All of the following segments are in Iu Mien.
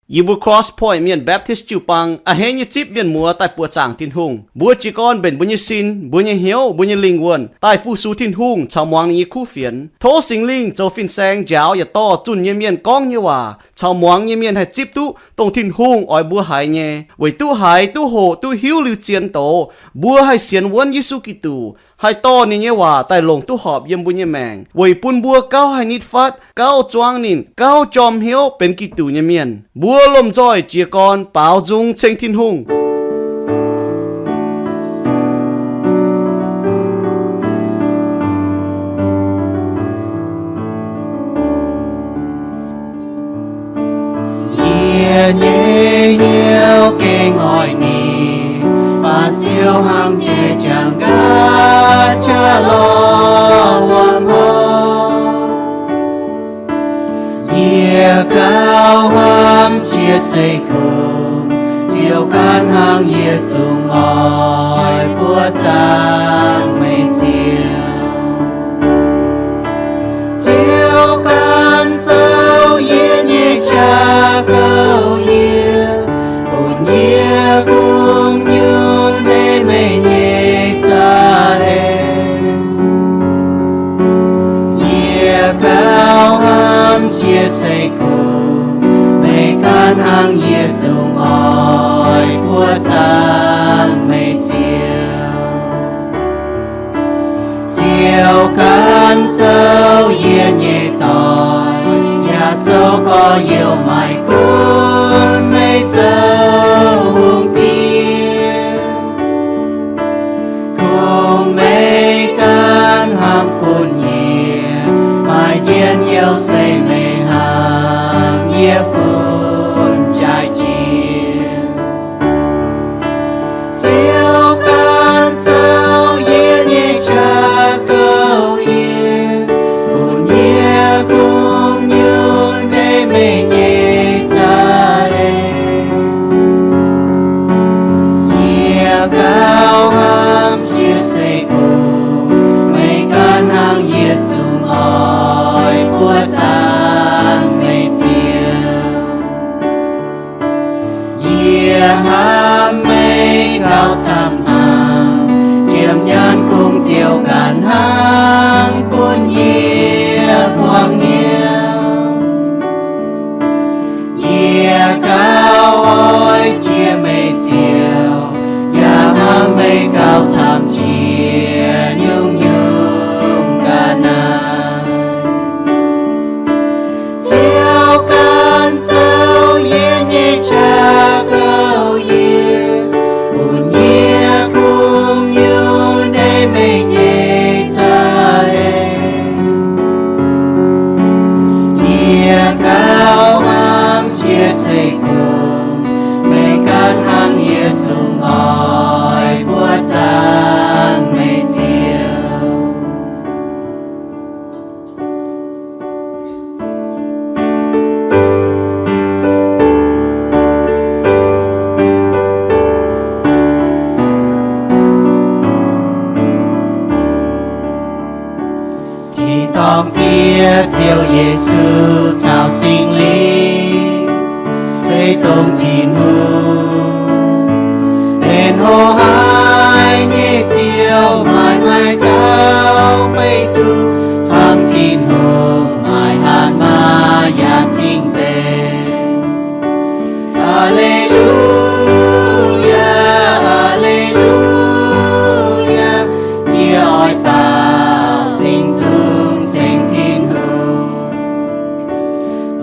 Yie mbuo Cross Point Mienh Baptist jiu-baang a'hneiv nyei zipv mienh muoz daaih buoqc zaangc Tin-Hungh. Mbuo jiez gorn mbenc mbuo nyei sin, mbuo nyei hnyouv, mbuo nyei lingh wuonh daaih fu-sux Tin-Hungh caux muangx ninh nyei kuv fienx. Tov Singx Lingh zoux fin-saeng njaaux yaac dorh zunh nyei mienh gorngv nyei waac caux muangx nyei mienh haih zipv duqv dongh Tin-Hungh oix mbuo haiz nyei, weic duqv haiz, duqv hoqc, duqv hiuv liuz zien doz, mbuo haih sienx wuonv Yesu Giduc, haih dorh ninh nyei waac daaih longc duqv horpc yiem mbuo nyei maengc, weic bun mbuo gauh haih nitv fatv, gauh zuangv ninh, gauh jorm hnyouv benx Giduc nyei mienh. Mbuo lomh nzoih jiez gorn baaux nzung ceng Tin-Hungh. Yie nyei hnyouv gengh oix ninh, faanh Ziouv hnangv jiex jangx nqa'haav qaqv lorh wuom hopv. Yie gauh hnamv jiex se kungx, Ziouv ganh hnangv yie zungv oix buoqc zaangc meih Ziouv. Ziouv ganh zoux yie nyei qaqv gouv yie, bun yie kungx nyunc hei meih nyei za'eix. Yie gauh hnamv jiex se kungx, meih ganh hnangv yie zungv oix buoqc zaangc meih Ziouv. Ziouv ganh zoux yie nyei doic, yaac zoux gorx-youz maaih gunv meih zoux hungh diex. Kungx meih ganh hnangv bun yie maaih njien-youh se meih hnangv yie fun jaaix jiex. Ziouv ganh zoux yie nyei qaqv gouv yie, bun yie kungx nyunc hei meih nyei za'eix. Yie gauh hnamv jiex se kungx, meih ganh hnangv yie zungv oix buoqc zaangc meih Ziouv. Yie hnamv meih gauh camv haic, jiem nyaanh kungx Ziouv ganh hnangv bun yie buangh hnyouv. Yie gauh oix jiex meih Ziouv, yaac hnamv meih gauh camv jiex nyungc-nyungc ga'naaiv. Ziouv ganh zoux yie nyei qaqv gouv yie, bun yie kungx nyunc hei meih nyei za'eix. Yie gauh hnamv jiex se kungx, meih ganh hnangv yie zungv oix buoqc zaangc meih Ziouv. Tin-dorngh Diex, Ziouv Yesu caux Singx Lingh, se dongh Tin-Hungh, benx hoqc haaix nyei Ziouv, maaih maaih dauh beiv duqv hnangv Tin-Hungh, maaih hatc maaz yaac cing-nzengc. Aa^le^lu^yaa, aa^le^lu^yaa, yie oix baaux singx zungv ceng Tin-Hungh.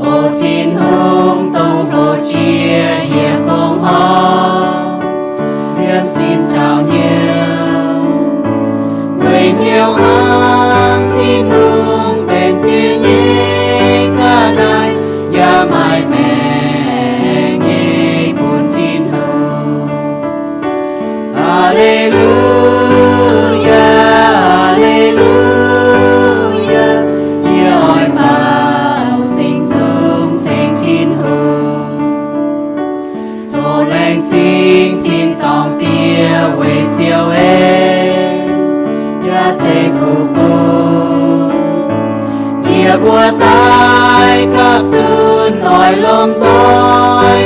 O Tin-Hungh, dongh hlo jiex yietc fongc horngh, liemh sin caux hnyouv, weic hnyouv hnamv Tin-Hungh benx ziex nyei ga'naaiv, yaac maaih maengc nyei bun Tin-Hungh. Aa^le^lu^yaa, aa^le^lu^yaa, yie oix baaux singx zungv ceng Tin-Hungh. Tov laengz zingh tin-dorngh Diex weic Ziouv en, yaac ceix fuqv bun yie mbuo daaih gapv zunv oix lomh nzoih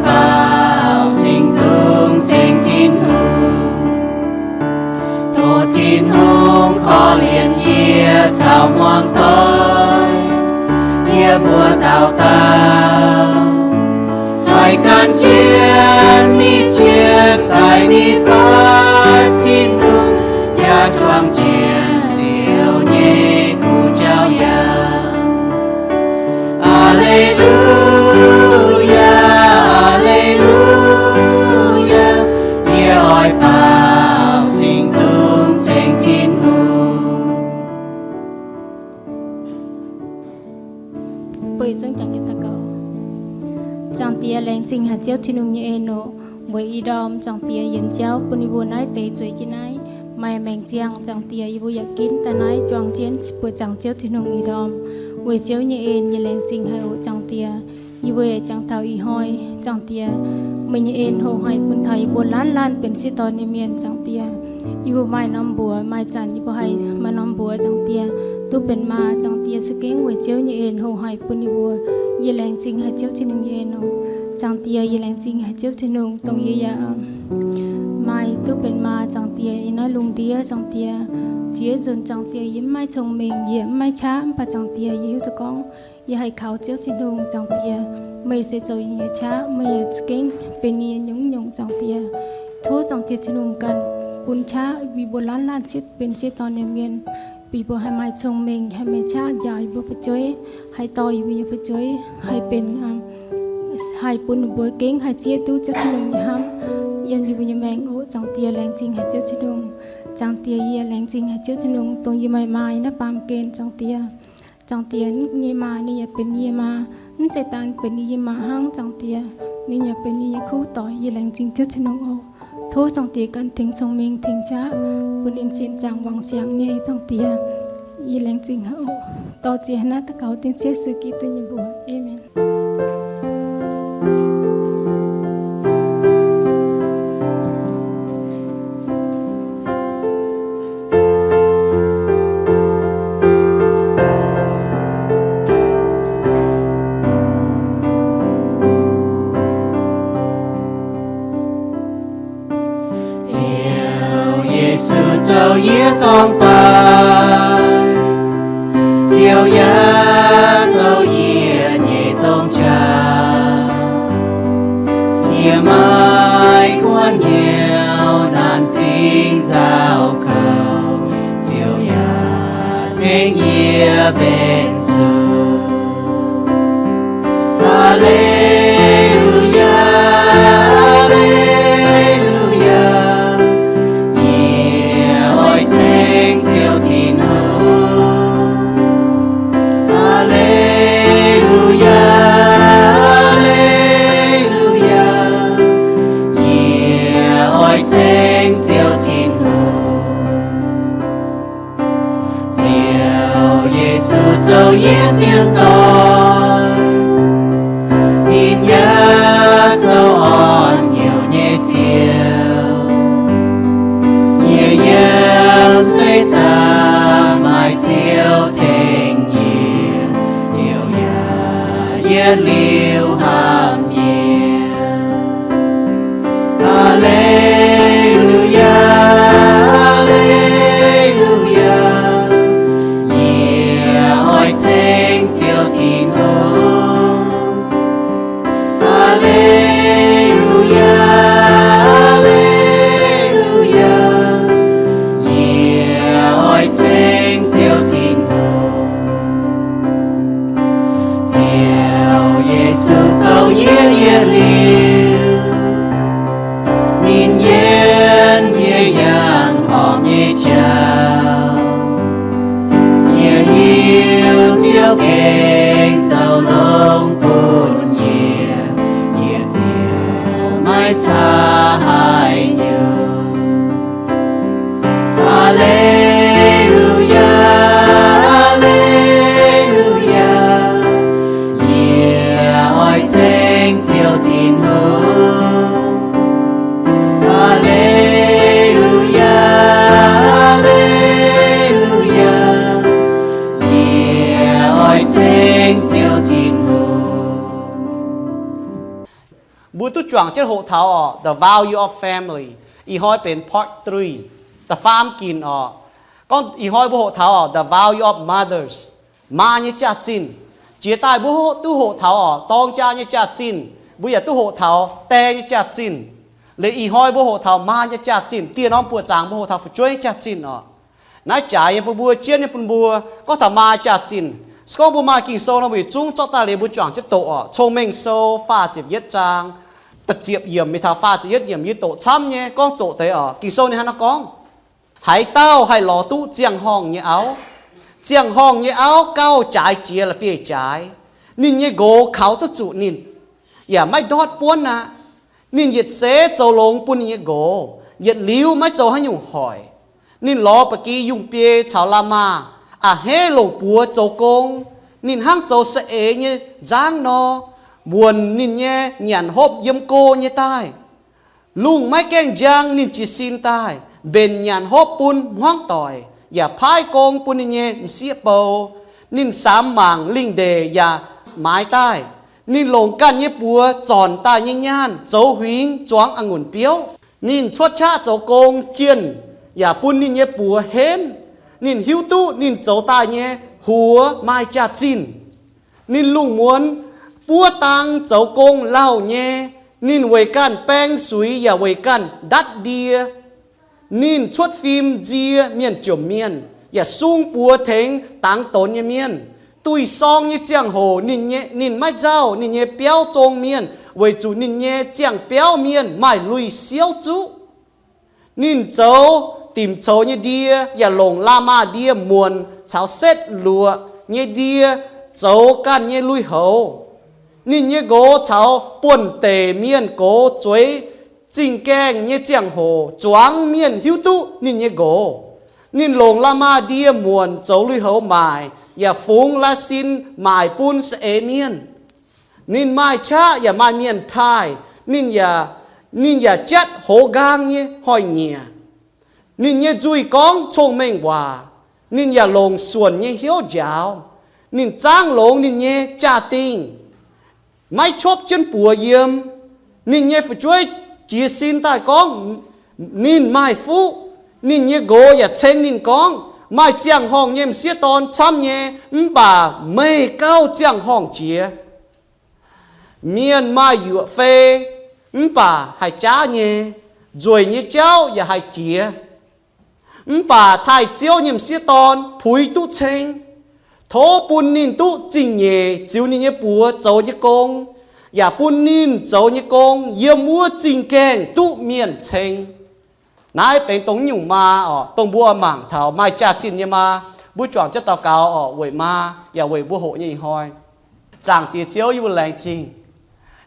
Baaux singx zungv ceng Tin-Hungh. Tov Tin-Hungh korv-lienh yie caux muangx doic, yie mbuo dauh dauh haih gan jienv nitv jienv daaih nitv fatv Tin-Hungh, yaac juangc jienv Ziouv nyei guv jauv yaac. Aa^le^lu^yaa, aa^le^lu^yaa, yie oix baaux singx zungv ceng Tin-Hungh. Mbuo yietc zungv jangx jienv daux gaux. Zaangc Diex, laengz zingh haic Ziouv Tin-Hungh nyei en oc. Weic ih ndorm Zaangc Diex yienc jauv bun yie mbuo naaiv deix zueiz jienv naaiv maaih maengc ziangh. Zaangc Diex, yie mbuo yaac ginv daaih naaiv juang jienv buoz-zaangc Ziouv Tin-Hungh ih ndorm. Weic Ziouv nyei en yie laengz zingh haic oc Zaangc Diex. Yie mbuo yaac jangx taux ih hnoi, Zaangc Diex, meih nyei en hoqc haic bun taux yie mbuo laanh laanh benx sieqv dorn nyei mienh, Zaangc Diex. Yie mbuo maaih norm mbuox, maaih zanc yie mbuo haih maaih norm mbuox, Zaangc Diex, duqv benx maa, Zaangc Diex, za'gengh weic Ziouv nyei en hoqc haic bun yie mbuo. Yie laengz zingh haic Ziouv Tin-Hungh nyei en oc. Zaangc Diex, yie laengz zingh haic Ziouv Tin-Hungh, dongh yie yaac maaih duqv benx maa, Zaangc Diex, yiem naaiv lungh ndiev, Zaangc Diex. Ziex nzunc, Zaangc Diex, yie mv maaih cong-mengh, yie mv maaih qaqv, mv baac Zaangc Diex, yie hiuv duqv gorngv yie haih kaux Ziouv Tin-Hungh, Zaangc Diex. Meih se zoux yie nyei qaqv, meih yaac za'gengh benx yie nyei nyungc-nyungc, Zaangc Diex. Tov Zaangc Diex Tin-Hungh ganh bun qaqv yie mbuo laanh laanh sieqv benx sieqv dorn nyei mienh, bun yie mbuo haih maaih cong-mengh, haih maaih qaqv njaaux yie mbuo fu'jueiv, haih dorh yie mbuo nyei fu'jueiv haih benx, haih bun ninh mbuo gengh haih zieqv duqv Ziouv Tin-Hungh nyei hnamv yiem yie mbuo nyei maengc oc. Zaangc Diex, laengz zingh haic Ziouv Tin-Hungh. Zaangc Diex, yie laengz zingh haic Ziouv Tin-Hungh, dongh yie maaih maa yiem naaiv baamh gen, Zaangc Diex. Zaangc Diex, ninh nyei maa, ninh yaac benx yie maa. Mv zeiz daan benx yie maa hnangv, Zaangc Diex, ninh yaac benx yie nyei kuv doic. Yie laengz zingh Ziouv Tin-Hungh oc. Tov Zaangc Diex ganh tengx cong-mengh tengx qaqv bun ninh sin zaangc wangc siangx nyei, Zaangc Diex. Yie laengz zingh haic oc. Dorh ziex hnangv naaiv daux gaux dengv Ziouv Yesu Giduc nyei mbuox. Aamen. Ziouv Yesu zoux yie dorngx baaix, Ziouv yaac zoux yie nyei domh jauv. Yie maiv guoqv hnyouv naanc zingh nzauh kouv, Ziouv yaac tengx yie mbenc zuqc. Aa^le^lu^yaa, aa^le^lu^yaa, yie oix ceng Ziouv Tin-Hungh. Aa^le^lu^yaa, aa^le^lu^yaa, yie oix ceng Ziouv Tin-Hungh. Ziouv Yesu zoux yie zien doic, ninh yaac zoux orn hnyouv nyei Ziouv. Yie yiem seix zaangc maaih Ziouv tengx yie, Ziouv yaac yietc liuz hnamv yie. Aa^le^lu^yaa, aa^le^lu^yaa, yie oix ceng Ziouv Tin-Hungh. Aa^le^lu^yaa, aa^le^lu^yaa, yie oix ceng Ziouv Tin-Hungh. Ziouv Yesu douh yie yietc liuz, ninh yienv yie yangh horpc nyei jauv. Yie hiuv Ziouv gengh zoux longx bun yie, yie ziouc maiv caa haaix nyungc. Aa^le^lu^yaa, aa^le^lu^yaa, yie oix ceng Ziouv Tin-Hungh. Aa^le^lu^yaa, aa^le^lu^yaa, yie oix ceng Ziouv Tin-Hungh. Mbuo Duqv juangc jienv hoqc taux oc, The Value of Family. Ih hnoi benx part three, da'faam ginc oc. Gorngv ih hnoi mbuo hoqc taux oc, The Value of Mothers, maa nyei jaax-zinh. Jiex daaih mbuo duqv hoqc taux oc, dorng jaa nyei jaax-zinh. Mbuo yaac duqv hoqc taux die nyei jaax-zinh. Liuz ih hnoi mbuo hoqc taux maa nyei jaax-zinh. Dieh norm buoqc zaangc mbuo hoqc taux fu'jueiv jaax-zinh oc. Naaiv jaaix nyei bun mbuo, jienv nyei bun mbuo. Gorngv taux maa jaax-zinh, se gorngv mbuo maaih Ging-Sou nor, mbuo yietc zungv zorqv daaih liuz mbuo juangc jienv doqc oc. Cong-Mengh Sou faah ziepc yietv zaang, da'ziepc yiemc mingh taux faah ziepc yietv yiemc, yie doqc camv nyei, gorngv zoqc deix oc. Ging-Sou ninh hnangv naaiv gorngv, Haaix dauh haih lorz duqv ziangh horngh nyei auv? Ziangh horngh nyei auv gauh jaaix jiex la'bieiv-jaaix. Ninh nyei nqox kaux duqv zuqc ninh, yaac maiv ndortv buonv aqv. Ninh yietc seix zoux longx bun ninh nyei nqox, yietc liuz maiv zoux haaix nyungc hoic. Ninh lorz ba'gi yungh biei caux la'maah a'hneiv longc buoz zoux gong. Ninh hnangv zoux saeng-eix nyei nzangv nor, wuonc ninh nyei nyanc hopv yiem go nyei daaih. Lungh maiv gaengh njang ninh jiez sin daaih, mbenc nyanc hopv bun hmuangv doic, yaac paaiv gong bun ninh nyei m'sieqv bou. Ninh samx mangc lingh ndeic yaac maaiz daaih. Ninh longc ganh nyei buoz zornc daaih nyei nyaanh zoux huingx zuangx a'ngunc biouv. Ninh cuotv qaqv zoux gong jienh, yaac bun ninh nyei buoz henv. Ninh hiuv duqv ninh zoux daaih nyei huox maaih jaax-zinh. Ninh lungh muonz buov dang zoux gong lauh nyei. Ninh weic ganh baeng suix yaac weic ganh ndatv ndie. Ninh cuotv fim nzie mienh jomc mienh, yaac sung buoz tengx dangx donx nyei mienh. Duih sorng nyei ziangh hoc ninh maiv nzauh ninh nyei biauv zong mienh, weic zuqc ninh nyei ziangh biauv mienh maaih lui-siouv zuqv. Ninh zoux dimc coux nyei ndie, yaac longc la'maah ndie muonc caux setv luoqc nyei ndie zoux ganh nyei lui-houx. Ninh nyei nqox caux buonv deic mienh gox zueiz zingh gaengh nyei ziangh hoc zuangx mienh hiuv duqv ninh nyei nqox. Ninh longc la'maah ndie muonc zoux lui-houx maaic, yaac fungx la'sin maaic bun saeng-eix mienh. Ninh maaih qaqv yaac maaih mienh taaih. Ninh yaac, ninh yaac jatv hoz nqaang nyei hnoi-nyieqc. Ninh nyei nzuih gorngv cong-mengh waac. Ninh yaac longc suonc nyei hnyouv njaaux. Ninh zaangv longx ninh nyei jaa-dingh, maiv copv jienv buoz yiem. Ninh nyei fu'jueiv jiez sin daaih gorngv ninh maaih fuqv. Ninh nyei nqox yaac ceng ninh gorngv, Maaih ziangh horngh nyei m'sieqv dorn camv nyei, mv baac meih gauh ziangh horngh jiex. Mienh maaih yuoqc fei, mv baac haih jaav nyei. Nzueic nyei jauv yaac haih jiex. Mv baac taaih Ziouv nyei m'sieqv dorn puix duqv ceng. Tov bun ninh duqv zingh nyeic ziux ninh nyei buoz zoux nyei gong, yaac bun ninh zoux nyei gong yiem wuov zingh gaengh duqv mienh ceng. Naaiv benx dongh nyungc maa oc, dongh mbuo oix mangc taux maaih jaax-zinh nyei maa. Mbuo juangc jienv daux gaux oc, weic maa yaac weic mbuo hoqc nyei ih hnoi. Zaangc Diex Ziouv, yie mbuo laengz zingh.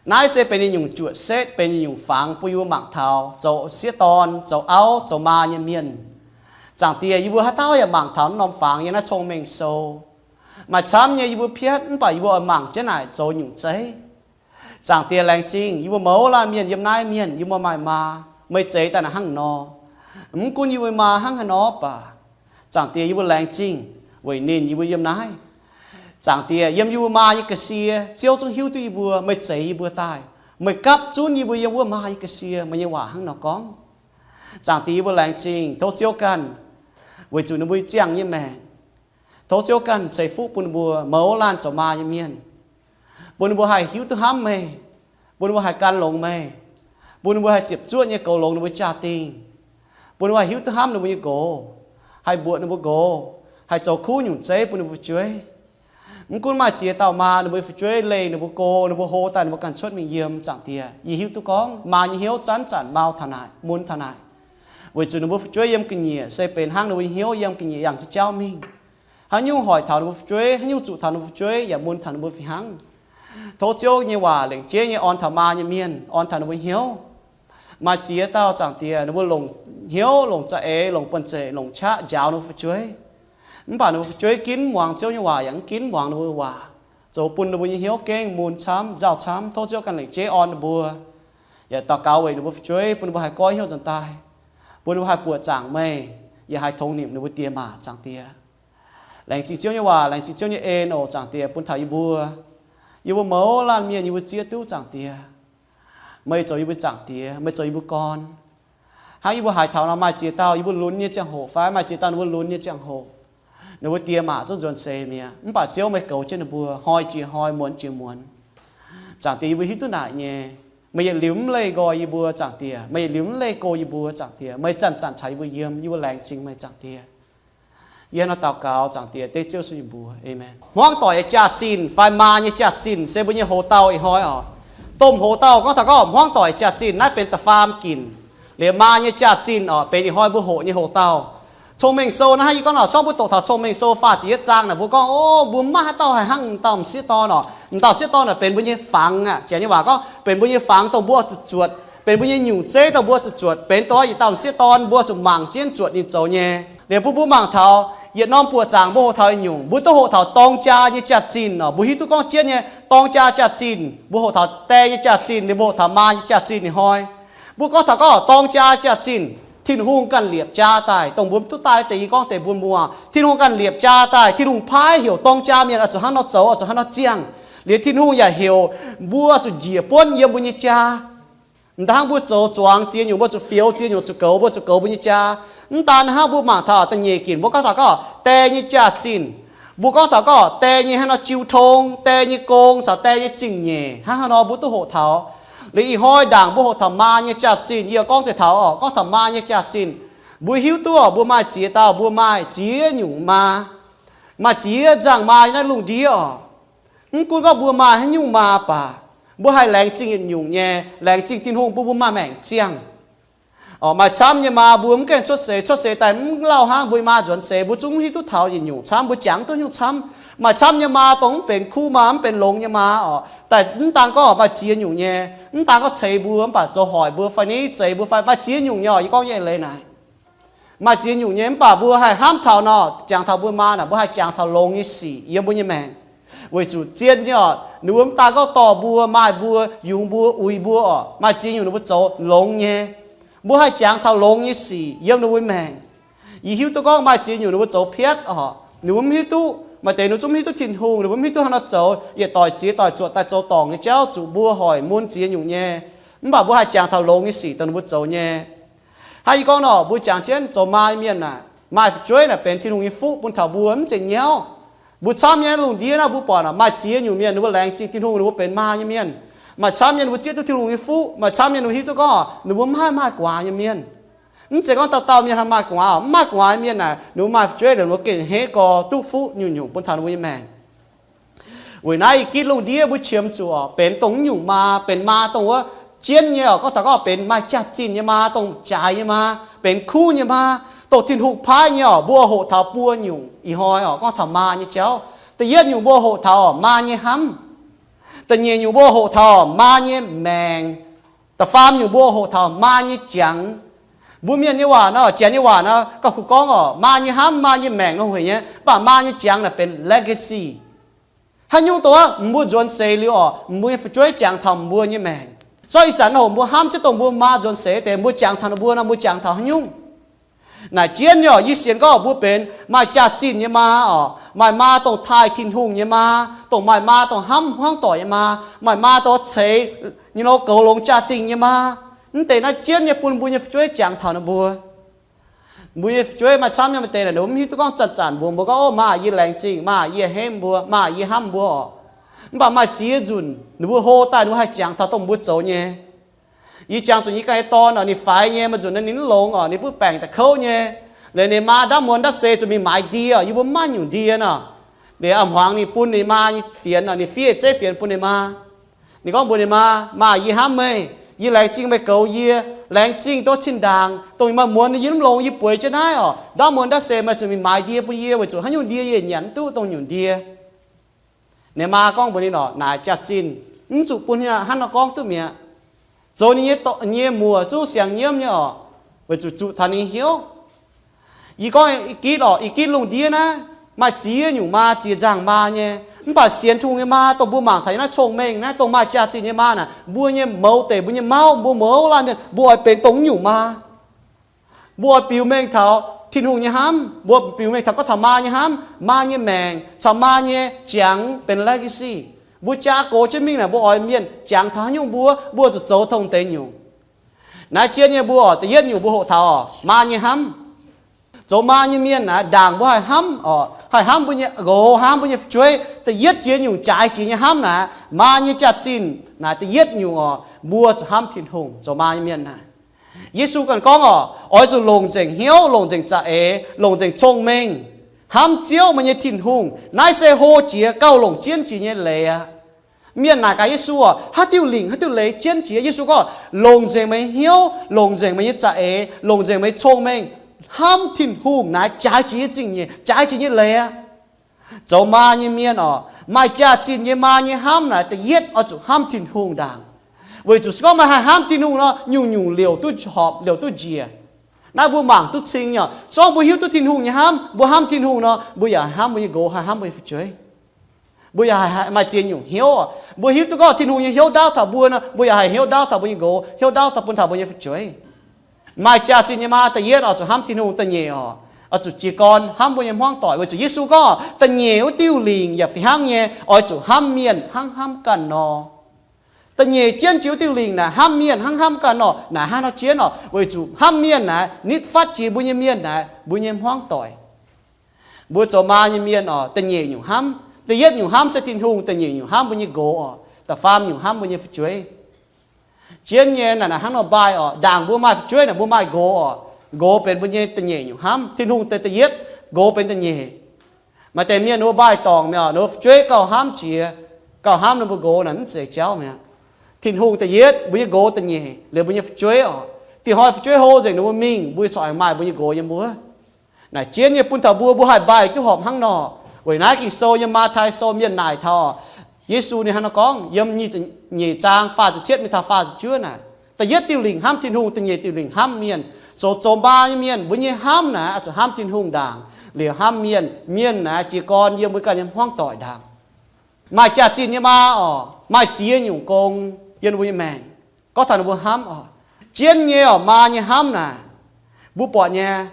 Naaiv se benx nyungc juoqc setv, benx nyungc fangx bun yie mbuo mangc taux zoux sieqv dorn, zoux auv, zoux maa nyei mienh. Zaangc Diex, yie mbuo haaix dauh yaac mangc taux naaiv norm fangx yiem naaiv Cong-Mengh Sou. Maaih camv nyei yie mbuo piatv, mv baac yie mbuo oix mangc jienv naaic zoux nyungc zeiv. Zaangc Diex, laengz zingh yie mbuo mouz laanh mienh yiem naaiv mienh, yie mbuo maaih maa. Meih zeix daaih naaic hnangv nor. Mv gunv yie mbuo maa hnangv haaix nor baac, Zaangc Diex, yie mbuo laengz zingh weic ninh yie mbuo yiem naaiv. Zaangc Diex, yiem yie mbuo maa nyei ga'sie, Ziouv zungv hiuv duqv yie mbuo, meih zeix yie mbuo daaih. Meih gapv zunv yie mbuo yiem wuov maa nyei ga'sie, meih nyei waac hnangv nor gorngv. Zaangc Diex, yie mbuo laengz zingh, tov Ziouv ganh weic zuqc ninh mbuo ziangh nyei maengc. Tov Ziouv ganh ceix fuqv bun ninh mbuo mouz laanh zoux maa nyei mienh, bun ninh mbuo haih hiuv duqv hnamv meih, bun ninh mbuo haih gan longx meih, bun ninh mbuo haih ziepc zuoqv nyei goux longx ninh mbuo jaa-dingh, bun ninh mbuo haih hiuv duqv hnamv ninh mbuo nyei nqox, haih mbuoqc ninh mbuo nqox, haih zoux kuv nyungc zeiv bun ninh mbuo fu'jueiv. Mv gunv maaih ziex dauh maa ninh mbuo fu'jueiv leih ninh mbuo go, ninh mbuo hlo daaih ninh mbuo ganh cuotv mingh yiem. Zaangc Diex, yie hiuv duqv gorngv maa nyei hnyouv zanc-zanc mau taux naaic, mun taux naaic, weic zuqc ninh mbuo fu'jueiv yiem ga'nyiec se benx hnangv ninh mbuo nyei hnyouv yiem ga'nyiec yangh jienv jauv mingh. Haaix nyungc hoic taux ninh mbuo fu'jueiv, haaix nyungc zuqc taux ninh mbuo fu'jueiv yaac mun taux ninh mbuo fih hnangv. Tov Ziouv nyei waac lengc jeiv nyei orn taux maa nyei mienh, orn taux ninh mbuo hnyouv. Maaih ziex dauh, Zaangc Diex, ninh mbuo longc hnyouv, longc za'eix, longc buonv-zeic, longc qaqv njaaux ninh mbuo fu'jueiv. Mv baac ninh mbuo fu'jueiv ginv muangx Ziouv nyei waac yaac mv ginv muangx ninh mbuo waac, zoux bun ninh mbuo nyei hnyouv gengh mun camv, nzauh camv. Tov Ziouv ganh lengc jeiv orn ninh mbuo, yaac daux gaux weic ninh mbuo fu'jueiv, bun ninh mbuo haih goiv hnyouv nzuonx daaih, bun ninh mbuo haih buoqc zaangc meih, yaac haih tongx nimc ninh mbuo diex maac, Zaangc Diex. Laengz zingh Ziouv nyei waac, laengz zingh Ziouv nyei en oc, Zaangc Diex, bun taux yie mbuo. Yie mbuo mouz laanh mienh yie mbuo zieqv duqv, Zaangc Diex. Meih zoux yie mbuo Zaangc Diex, meih zoux yie mbuo gorn. Hnangv yie mbuo haaix taux nor maaih ziex dauh yie mbuo lunx nyei ziangh hoc fai maaih ziex dauh ninh mbuo lunx nyei ziangh hoc, ninh mbuo die maac zungv nzuonx seix mi'aqv. Mv baac Ziouv meih goux jienv ninh mbuo, hnoi jiex hnoi, muonz jiex muonz. Zaangc Diex, yie mbuo hiuv duqv naaic nyei. Meih yietc liuz mv leih nqoi yie mbuo, Zaangc Diex. Meih yietc liuz mv leih go yie mbuo, Zaangc Diex. Meih zanc-zanc caux yie mbuo yiem, yie mbuo laengz zingh meih, Zaangc Diex. Yie nor daux gaux, Zaangc Diex, dengv Ziouv Yesu nyei mbuox. Aamen. Hmuangv doic nyei jaax-zinh fai maa nyei jaax-zinh se mbuo nyei houx-dauh ih hnoi oc. Domh houx-dauh gorngv taux gorngv hmuangv doic jaax-zinh naaiv benx da'faam ginc, liuz maa nyei jaax-zinh oc benx ih hnoi mbuo hoqc nyei houx-dauh. Cong-Mengh Sou naaiv hnangv yie gorngv nor, sorng mbuo doqc taux Cong-Mengh Sou faah ziepc yietv zaang naaic, mbuo gorngv, o, mbuo mv maaih haaix dauh haih hnangv m'dauh m'sieqv dorn oc. M'dauh m'sieqv dorn naaic benx mbuo nyei fangx aqv. Janx nyei waac gorngv benx mbuo nyei fangx dongh mbuo zuqc zuotc, benx mbuo nyei nyungc zeiv dongh mbuo zuqc zuotc, benx dongh yietc dauh m'sieqv dorn mbuo zuqc mangc jienv zuotc ninh zoux nyei. Liuz bun mbuo mangc taux yietc norm buoqc zaangc mbuo hoqc taux nyungc, mbuo duqv hoqc taux dorng jaa nyei jaax-zinh oc. Mbuo hiuv duqv gorngv jienv nyei dorng jaa jaax-zinh, mbuo hoqc taux die nyei jaax-zinh, liuz mbuo hoqc taux maa nyei jaax-zinh ih hnoi. Mbuo gorngv taux gorngv dorng jaa jaax-zinh, Tin-Hungh ganh liepc jaa daaih, dongh mbuo duqv daaih deix, yie gorngv deix mbuo muangx, Tin-Hungh ganh liepc jaa daaih. Tin-Hungh paaiv heuc dorng jaa mienh oix zuqc hnangv nor zoux, oix zuqc hnangv nor ziangh. Liuz Tin-Hungh yaac heuc mbuo zuqc njiec buonv yiem mbuo nyei jaa. M'daaih hnangv mbuo zoux zuangx ziex nyungc, mbuo zuqc fioux ziex nyungc, zuqc goux, mbuo zuqc goux mbuo nyei jaa. Mv daan hnangv, mbuo mangc taux da'nyeic ginc mbuo gorngv taux gorngv die nyei jaax-zinh. Mbuo gorngv taux gorngv die nyei hnangv nor jiu tong, die nyei gong caux die nyei zingh nyeic, hnangv haaix nor mbuo duqv hoqc taux. Liuz ih hnoi ndaangc mbuo hoqc taux maa nyei jaax-zinh, yie gorngv deix taux oc, gorngv taux maa nyei jaax-zinh, mbuo hiuv duqv oc, mbuo maaih ziex dauh, mbuo maaih ziex nyungc maa. Maaih ziex nzangc maa yiem naaiv lungh ndiev oc. Mv gunv gorngv mbuo maaih haaix nyungc maa baac, mbuo haih laengz zingh yietc nyungc nyei, laengz zingh Tin-Hungh bun mbuo maaih maengc ziangh. Oc, maaih camv nyei maa mbuo mv gaengh cuotv seix, cuotv seix daaih mv lauh hnangv, mbuo maa nzuonx seix mbuo zungv mv hiuv duqv taux yietc nyungc camv, mbuo jangx duqv nyungc camv. Maaih camv nyei maa dongh mv benx kuv maa, mv benx longx nyei maa oc. Daaih mv daan gorngv maaih ziex nyungc nyei, mv daan gorngv ceix mbuo mv baac zoux hoic mbuo fai niv zeix mbuo fai, maaih ziex nyungc nyei oc. Yie gorngv nyei eix leiz naaic, maaih ziex nyungc nyei, mv baac mbuo haih hnamv taux nor, jangx taux mbuo maa naaic, mbuo haih jangx taux longx nyei sic yiem mbuo nyei maengc. Weic zuqc zien nyei oc, ninh mbuo mv daan gorngv dorh mbuo, maaih mbuo, yungz mbuo, uix mbuo oc. Maaih ziex nyungc ninh mbuo zoux longx nyei. Mbuo haih jangx taux longx nyei sic yiem ninh mbuo maengc. Yie hiuv duqv gorngv maaih ziex nyungc ninh mbuo zoux piatv oc. Ninh mbuo mv hiuv duqv, maaih deix ninh mbuo zungv mv hiuv duqv Tin-Hungh, ninh mbuo mv hiuv duqv hnangv nor zoux, yietc doic ziex doic zuotc daaih zoux dorngc nyei jauv zuqc mbuo hoic mun ziex nyungc nyei. Mv baac mbuo haih jangx taux longx nyei sic dongh ninh mbuo zoux nyei. Hnangv yie gorngv nor, mbuo jangx jienv zoux maa nyei mienh naaic, maaih fu'jueiv naaic benx Tin-Hungh nyei fuqv bun taux mbuo mv zeiz nyauv. Mbuo camv nyei lungh ndiev naaiv mbuo buatc oc, maaih ziex nyungc mienh ninh mbuo laengz zingh Tin-Hungh, ninh mbuo benx maa nyei mienh. Maaih camv mienh ninh mbuo zieqv duqv Tin-Hungh nyei fuqv, maaih camv mienh ninh mbuo hiuv duqv gorngv ninh mbuo mv haih maaih gu'nguaaz nyei mienh. Mv zeiz gorngv dauh dauh mienh haih maaih gu'nguaaz oc. Mv maaih gu'nguaaz nyei mienh naaic, ninh mbuo maaih fu'jueiv naaic, ninh mbuo gengh hei gorx duqv fuqv nyungc-nyungc bun taux ninh mbuo nyei maengc. Weic naaiv ih gitv lungh ndiev mbuo qiemx zuqc oc, benx dongh nyungc maa, benx maa dongh wuov jienv nyei oc. Gorngv taux gorngv benx maaih jaax-zinh nyei maa, dongh jaaix nyei maa, benx kuv nyei maa, dongh Tin-Hungh paaiv nyei oc. Mbuo hoqc taux buo nyungc ih hnoi oc, gorngv taux maa nyei jauv. Da'yietv nyungc mbuo hoqc taux maa nyei hnamv. Da'nyeic nyungc mbuo hoqc taux maa nyei maengc. Da'faam nyungc mbuo hoqc taux maa nyei jangx. Mbuo mienh nyei waac nor, janx nyei waac nor, gauh kuh gorngv oc, maa nyei hnamv, maa nyei maengc nor hueic nyei, mv baac maa nyei jangx naaic benx legacy. Haaix nyungc dongh wuov mbuo nzuonx seix liuz oc, mbuo nyei fu'jueiv jangx taux mbuo nyei maengc. Sortv ih zanc nor mbuo hnamv jienv dongh mbuo maa nzuonx seix deix, mbuo jangx taux ninh mbuo nor, mbuo jangx taux haaix nyungc? Naaic jienv nyei oc, yie sienx gorngv mbuo benx maaih jaax-zinh nyei maa oc, maaih maa dongh taaih Tin-Hungh nyei maa, dongh maaih maa dongh hnamv hmuangv doic nyei maa, maaih maa dongh ceix nyei nor goux longx jaa-dingh nyei maa. Mv deix naaiv jienv nyei bun mbuo nyei fu'jueiv jangx taux ninh mbuo. Mbuo nyei fu'jueiv maaih camv nyei maaih deix naaic, ninh mbuo mv hiuv duqv gorngv zanc-zanc mbuox mbuo gorngv, ov, maa yie laengz zingh, maa yie hemv mbuo, maa yie hnamv mbuo oc. Mv baac maaih ziex nzunc ninh mbuo hlo daaih ninh mbuo haih jangx taux dongh mbuo zoux nyei. Yie jangx zuqc yie ganh nyei dorn oc, ninh faix nyei, maaih nzunc naaiv ninh mv longx oc, ninh butv baengc da'kouv nyei. Liuz ninh maa ndaamv muonz ndaamv seix zuqc mingh maaiz ndie oc, yie mbuo mv maaih nyungc ndie nor. Liuz a'hmuangx ninh bun ninh maa nyei fienx oc, ninh fiev zeiv fienx bun ninh maa. Ninh gorngv mbuox ninh maa, maa, yie hnamv meih, yie laengz zingh meih goux yie, laengz zingh dongh zinh ndaangc dongh maaih muonz yie mv longx yie bueix jienv naaiv oc, ndaamv muonz ndaamv seix meih zuqc mingh maaiz ndie bun yie weic zuqc haaix nyungc ndie yie nyanc mv duqv dongh nyungc ndie. Ninh maa gorngv mbuox ninh oc, naaic jaax-zinh mv zuqc bun hnangv nor gorngv duqv mi'aqv. Zoux ninh nyei, nyei muoc zungv siang nyiemv nyei oc, weic zuqc zuqc taux ninh hnyouv. Yie gorngv ih gitv oc, ih gitv lungh ndiev naaiv maaih ziex nyungc maa, ziex nzangc maa nyei. Mv baac sienx Tin-Hungh nyei maa, dongh mbuo mangc taux yiem naaiv cong-mengh naaiv, dongh maaih jaax-zinh nyei maa naaic, mbuo nyei mouz deic, mbuo nyei mauv, mbuo mouz laanh mienh, mbuo oix benx dongh nyungc maa. Mbuo oix biux mengh taux Tin-Hungh nyei hnamv, mbuo biux mengh taux gorngv taux maa nyei hnamv, maa nyei maengc caux maa nyei jangx benx legacy. Mbuo jaa gox jienv mingh naaic, mbuo oix mienh jangx taux haaix nyungc mbuo, mbuo zuqc zoux tong deix nyungc. Naaiv jien nyei mbuo oc, da'yietv nyungc mbuo hoqc taux oc, maa nyei hnamv. Zoux maa nyei mienh naaic, ndaangc mbuo haih hnamv oc, haih hnamv mbuo nyei nqox, hnamv mbuo nyei fu'jueiv, da'yietv jiex nyungc jaaix jiex nyei hnamv naaic, maa nyei jaax-zinh naaic da'yietv nyungc oc, mbuo zuqc hnamv Tin-Hungh. Zoux maa nyei mienh naaic, Yesu ganh gorngv oc, oix zuqc longc nzengc hnyouv, longc nzengc za'eix, longc nzengc cong-mengh hnamv Ziouv meih nyei Tin-Hungh. Naaiv se hlo jiex gauh longc jienv jiex nyei leiz aqv. Mienh naaic gaax Yesu oc, haaix diuh lingc, haaix diuh leiz jienv jiex? Yesu gorngv, longc nzengc meih nyei hnyouv, longc nzengc meih nyei za'eix, longc nzengc meih nyei cong-mengh hnamv Tin-Hungh naaiv jaaix jiex nyei zingh nyeic, jaaix jiex nyei leiz aqv. Zoux maa nyei mienh oc, maaih jaax-zinh nyei maa nyei hnamv naaic da'yietv oix zuqc hnamv Tin-Hungh ndaangc. Weic zuqc se gorngv meih haih hnamv Tin-Hungh nor, nyungc-nyungc liouc duqv horpc, liouc duqv njiec. Naaiv mbuo mangc duqv cing nyei oc. Se gorngv mbuo hiuv duqv Tin-Hungh nyei hnamv, mbuo hnamv Tin-Hungh nor, mbuo yaac haih hnamv mbuo nyei nqox, haih hnamv mbuo nyei fu'jueiv. Mbuo yaac haih maaih ziex nyungc hnyouv oc. Mbuo hiuv duqv gorngv Tin-Hungh nyei hnyouv ndaauv taux mbuo nor, mbuo yaac haih hnyouv ndaauv taux mbuo nyei nqox, hnyouv ndaauv taux bun taux mbuo nyei fu'jueiv. Maaih jaax-zinh nyei maa da'yietv oix zuqc hnamv Tin-Hungh. Da'nyeic oc, oix zuqc jiez gorn hnamv mbuo nyei hmuangv doic. Weic zuqc Yesu gorngv da'nyeic wuov diuh lingc yaac fih hnangv nyei, oix zuqc hnamv mienh hnangv hnamv ganh nor. Da'nyeic jienv jiex wuov diuh lingc naaic hnamv mienh hnangv hnamv ganh nor. Naaic hnangv nor jienv oc, weic zuqc hnamv mienh naaic nitv fatv jiex mbuo nyei mienh naaic mbuo nyei hmuangv doic. Mbuo zoux maa nyei mienh oc, da'nyeic nyungc hnamv, da'yietv nyungc hnamv se Tin-Hungh, da'nyeic nyungc hnamv mbuo nyei nqox oc, da'faam nyungc hnamv mbuo nyei fu'jueiv. Jienv nyei naaic, naaic hnangv nor mbaih oc, ndaangc mbuo maaih fu'jueiv naaic mbuo maaih nqox oc. Nqox benx mbuo nyei da'nyeic nyungc hnamv, Tin-Hungh deix da'yietv, nqox benx da'nyeic. Maaih deix mienh ninh mbuo mbaih dorngc mi'aqv, ninh mbuo fu'jueiv gauh hnamv jiex, gauh hnamv ninh mbuo nqox naaic mv zeiz jauv mi'aqv. Tin-Hungh da'yietv, mbuo nyei nqox da'nyeic, liuz mbuo nyei fu'jueiv oc. Dingc hnoi fu'jueiv hlo nzengc ninh mbuo mingh, mbuo corc aengx maaih mbuo nyei nqox yiem wuov. Naaic jienv nyei bun taux mbuo, mbuo haih mbaih duqv horpc hnangv nor. Weic naaiv Ging-Sou yiem Matv^tai Sou mienh naaic taux Yesu ninh hnangv nor gorngv yiem nyic ziepc nyeic zaang faah ziepc cietv mingh taux faah ziepc juov naaic, da'yietv diuh lingc hnamv Tin-Hungh, da'nyeic diuh lingc hnamv mienh. Zoux, zoux maa nyei mienh mbuo nyei hnamv naaic oix zuqc hnamv Tin-Hungh ndaangc, liuz hnamv mienh. Mienh naaic jiez gorn yiem mbuo ganh nyei hmuangv doic ndaangc. Maaih jaax-zinh nyei maa oc, maaih ziex nyungc gong yiem mbuo nyei maengc. Gorngv taux ninh mbuo hnamv oc, jienv nyei oc, maa nyei hnamv naaic, mbuo buatc nyei,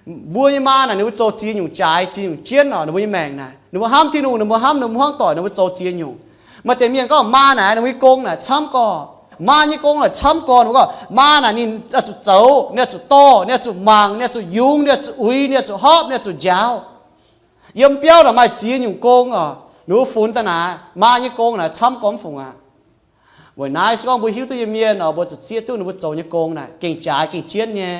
mbuo nyei maa naaic ninh mbuo zoux ziex nyungc jaaix, ziex nyungc jienv oc. Ninh mbuo nyei maengc naaic ninh mbuo hnamv Tin-Hungh, ninh mbuo hnamv ninh mbuo hmuangv doic, ninh mbuo zoux ziex nyungc. Maaih deix mienh gorngv maa naaic ninh mbuo nyei gong naaic camv gorx, maa nyei gong naaic camv gorx. Ninh mbuo gorngv maa naaic ninh oix zuqc zoux, ninh oix zuqc dorh, ninh oix zuqc mangc, ninh oix zuqc yungz, ninh oix zuqc uix, ninh oix zuqc hopv, ninh oix zuqc njaaux. Yiem biauv naaic maaih ziex nyungc gong oc. Ninh mbuo funx daaih naaic maa nyei gong naaic camv gorx mv fungc aqv. Weic naaiv se gorngv mbuo hiuv duqv nyei mienh oc, mbuo zuqc zieqv duqv ninh mbuo zoux nyei gong naaic gengh jaaix gengh jienv nyei.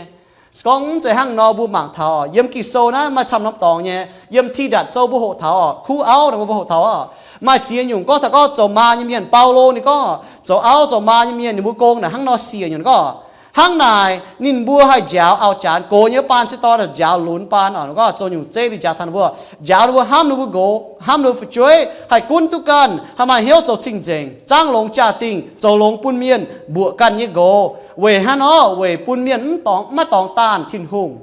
Se gorngv mv zeiz hnangv nor, mbuo mangc taux oc, yiem Ging-Sou naaiv maaih camv norm dorngx nyei. Yiem Tidatc Sou mbuo hoqc taux oc, kuv auv naaic mbuo hoqc taux oc, maaih ziex nyungc gorngv taux gorngv zoux maa nyei mienh. Baulo ninh gorngv zoux auv zoux maa nyei mienh ninh mbuo gong naaic hnangv nor siec nyungc gorngv, hnangv naaic ninh mbuo haih njaaux auv-janx, gox nyei wuov baan se dorh njaaux lunx baan oc. Gorngv zoux nyungc zeiv ninh njaaux taux ninh mbuo, njaaux ninh mbuo hnamv ninh mbuo nqox, hnamv ninh mbuo fu'jueiv, haih gunv duqv ganh, haih maaih hnyouv zoux cing-nzengc, zaangv longx jaa-dingh, zoux longx bun mienh, mbuoqc ganh nyei nqox. Weic hnangv nor, weic bun mienh mv dorngx, maiv dorngx daanh Tin-Hungh.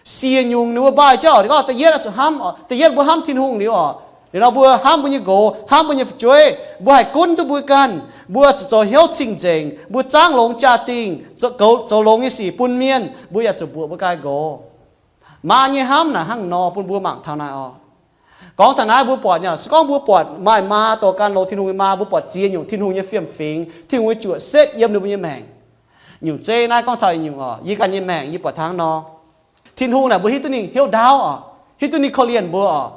Siec nyungc ninh mbuo mbaih jauv oc, ninh gorngv da'yietv oix zuqc hnamv oc, da'yietv mbuo hnamv Tin-Hungh liuz oc, liuz nor mbuo hnamv mbuo nyei nqox, hnamv mbuo nyei fu'jueiv, mbuo haih gunv duqv mbuo ganh, mbuo zuqc zoux hnyouv cing-nzengc, mbuo zaangv longx jaa-dingh, zoux, zoux longx nyei sic bun mienh, mbuo yaac zuqc mbuoqc mbuo ganh nqox. Maa nyei hnamv naaic hnangv nor bun mbuo mangc taux naaic oc. Gorngv taux naaiv mbuo buatc nyei, se gorngv mbuo buatc maaih maa doqc ganh longx Tin-Hungh nyei maa, mbuo buatc ziex nyungc Tin-Hungh nyei fiem-fingx, Tin-Hungh nyei juoqc setv yiem ninh mbuo nyei maengc. Nyungc zeiv naaiv gorngv taux nyungc oc, yie ganh nyei maengc yie buatc hnangv nor. Tin-Hungh naaic mbuo hiuv duqv ninh hnyouv ndaauv oc, hiuv duqv ninh korv-lienh mbuo oc.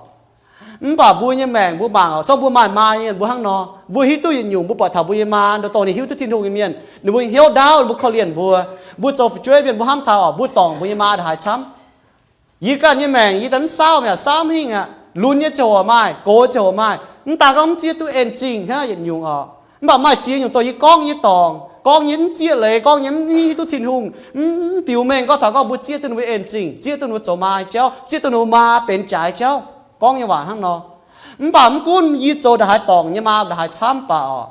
Mv baac mbuo nyei maengc mbuo mangc oc, zorqv mbuo maaih maa nyei mienh mbuo hnangv nor, mbuo hiuv duqv yietc nyungc mbuo buatc taux mbuo nyei maa, ndo dongh ninh hiuv duqv Tin-Hungh nyei mienh, ninh mbuo hnyouv ndaauv, ninh mbuo korv-lienh mbuo. Mbuo zoux fu'jueiv mienh mbuo hnamv taux oc, mbuo dorngc mbuo nyei maa ndongc haaix camv. Yie ganh nyei maengc yie daaih mv saauv mi'aqv, saauv mv hingh aqv. Lunx nyei ziangh hoc maaih, gox ziangh hoc maaih. Mv daaih gorngv mv zieqv duqv en zingh hnangv yietc nyungc oc. Mv baac maaih ziex nyungc dongh yie gorngv nyei dorngc, gorngv nyei mv zieqv leiz, gorngv nyei mv hiuv duqv Tin-Hungh, mv, mv biux mengh gorngv taux gorngv mbuo zieqv duqv ninh mbuo en zingh, zieqv duqv ninh mbuo zoux maa nyei jauv, zieqv duqv ninh mbuo maa benx jaaix jauv. Gorngv nyei waac hnangv nor. Mv baac mv gunv yie zoux ndongc haaix dorngc nyei maa ndongc haaix camv baac oc,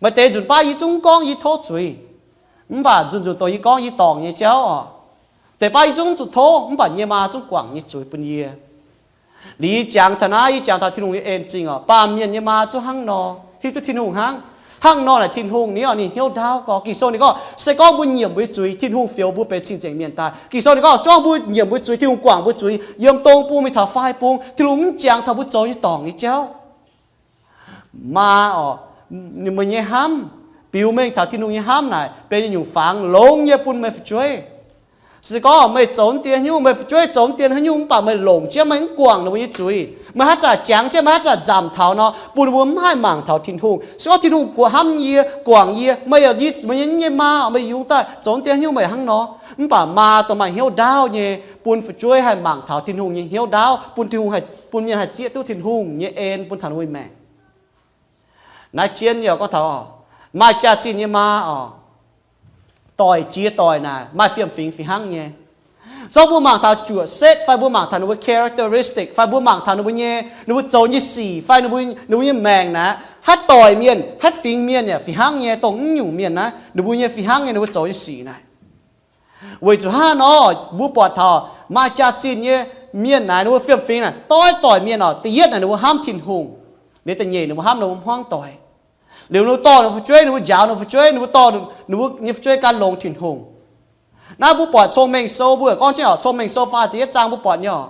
maaih deix nzunc baav yie zungv mv gorngv yie tov zuiz. Mv baac nzunc nzunc dongh yie gorngv yie dorngc nyei jauv oc, deix baav yie zungv mv zuqc tov, mv baac yie nyei maa zungv guangc nyei zuiz bun yie. Liuz yie jangx taux naaiv, yie jangx taux Tin-Hungh nyei en zingh oc. Baamh mienh nyei maa zungv hnangv nor, hiuv duqv Tin-Hungh hnangv. Hnangv nor naaic Tin-Hungh ninh, ninh hnyouv ndaauv gorx. Ging-Sou ninh gorngv, se gorngv mbuo nyiemc mbuo nyei zuiz, Tin-Hungh fioux mbuo benx cing-nzengc mienh daaih. Ging-Sou ninh gorngv, se gorngv mbuo nyiemc mbuo nyei zuiz, Tin-Hungh guangc mbuo zuiz yiem dong bung mingh taux fai bung, Tin-Hungh mv jangx taux mbuo zoux nyei dorngc nyei jauv. Maa oc, meih nyei hnamv, biux mengh taux Tin-Hungh nyei hnamv naaic benx yietc nyungc fangx longx nyei bun meih fu'jueiv. Se gorngv meih zoux dien haaix nyungc, meih fu'jueiv zoux dien haaix nyungc, mv baac meih longc jienv, meih mv guangc ninh mbuo nyei zuiz, meih haaix zanc jangx jienv, meih haaix zanc nzamc taux nor, bun ninh mbuo mv haih mangc taux Tin-Hungh. Se gorngv Tin-Hungh hnamv yie, guangc yie, meih yaac, meih nyei maa oc, meih yungz daaih zoux dien haaix nyungc meih hnangv nor. Mv baac maa dongh maaih hnyouv ndaauv nyei, bun fu'jueiv haih mangc taux Tin-Hungh nyei hnyouv ndaauv, bun Tin-Hungh haih, bun mienh haih zieqv duqv Tin-Hungh nyei en bun taux ninh mbuo maengc. Naaiv jienv yaac gorngv taux maaih jaax-zinh nyei maa oc, doic jiex doic naaic maaih fiem-fingx fih hnangv nyei. Zorqv mbuo mangc taux juoqc setv fai mbuo mangc taux ninh mbuo characteristic fai mbuo mangc taux ninh mbuo nyei, ninh mbuo zoux nyei sic fai ninh mbuo, ninh mbuo nyei maengc naaic, haaix doic mienh, haaix fingx mienh yaac fih hnangv nyei. Dongh mv nyungc mienh naaiv, ninh mbuo nyei fih hnangv nyei ninh mbuo zoux nyei sic naaic. Weic zuqc hnangv nor, mbuo buatc taux maaih jaax-zinh nyei mienh naaic, ninh mbuo fiem-fingx naaic, doix-doic mienh oc, da'yietv naaic ninh mbuo hnamv Tin-Hungh, liuz da'nyeic ninh mbuo hnamv ninh mbuo hmuangv doic. Liuz ninh mbuo dorh ninh mbuo fu'jueiv, ninh mbuo njaaux ninh mbuo fu'jueiv, ninh mbuo dorh ninh mbuo nyei fu'jueiv gan longx Tin-Hungh. Naaiv mbuo buatc Cong-Mengh Sou, mbuo gorngv jienv oc, Cong-Mengh Sou faah ziepc yietv zaang mbuo buatc nyei oc.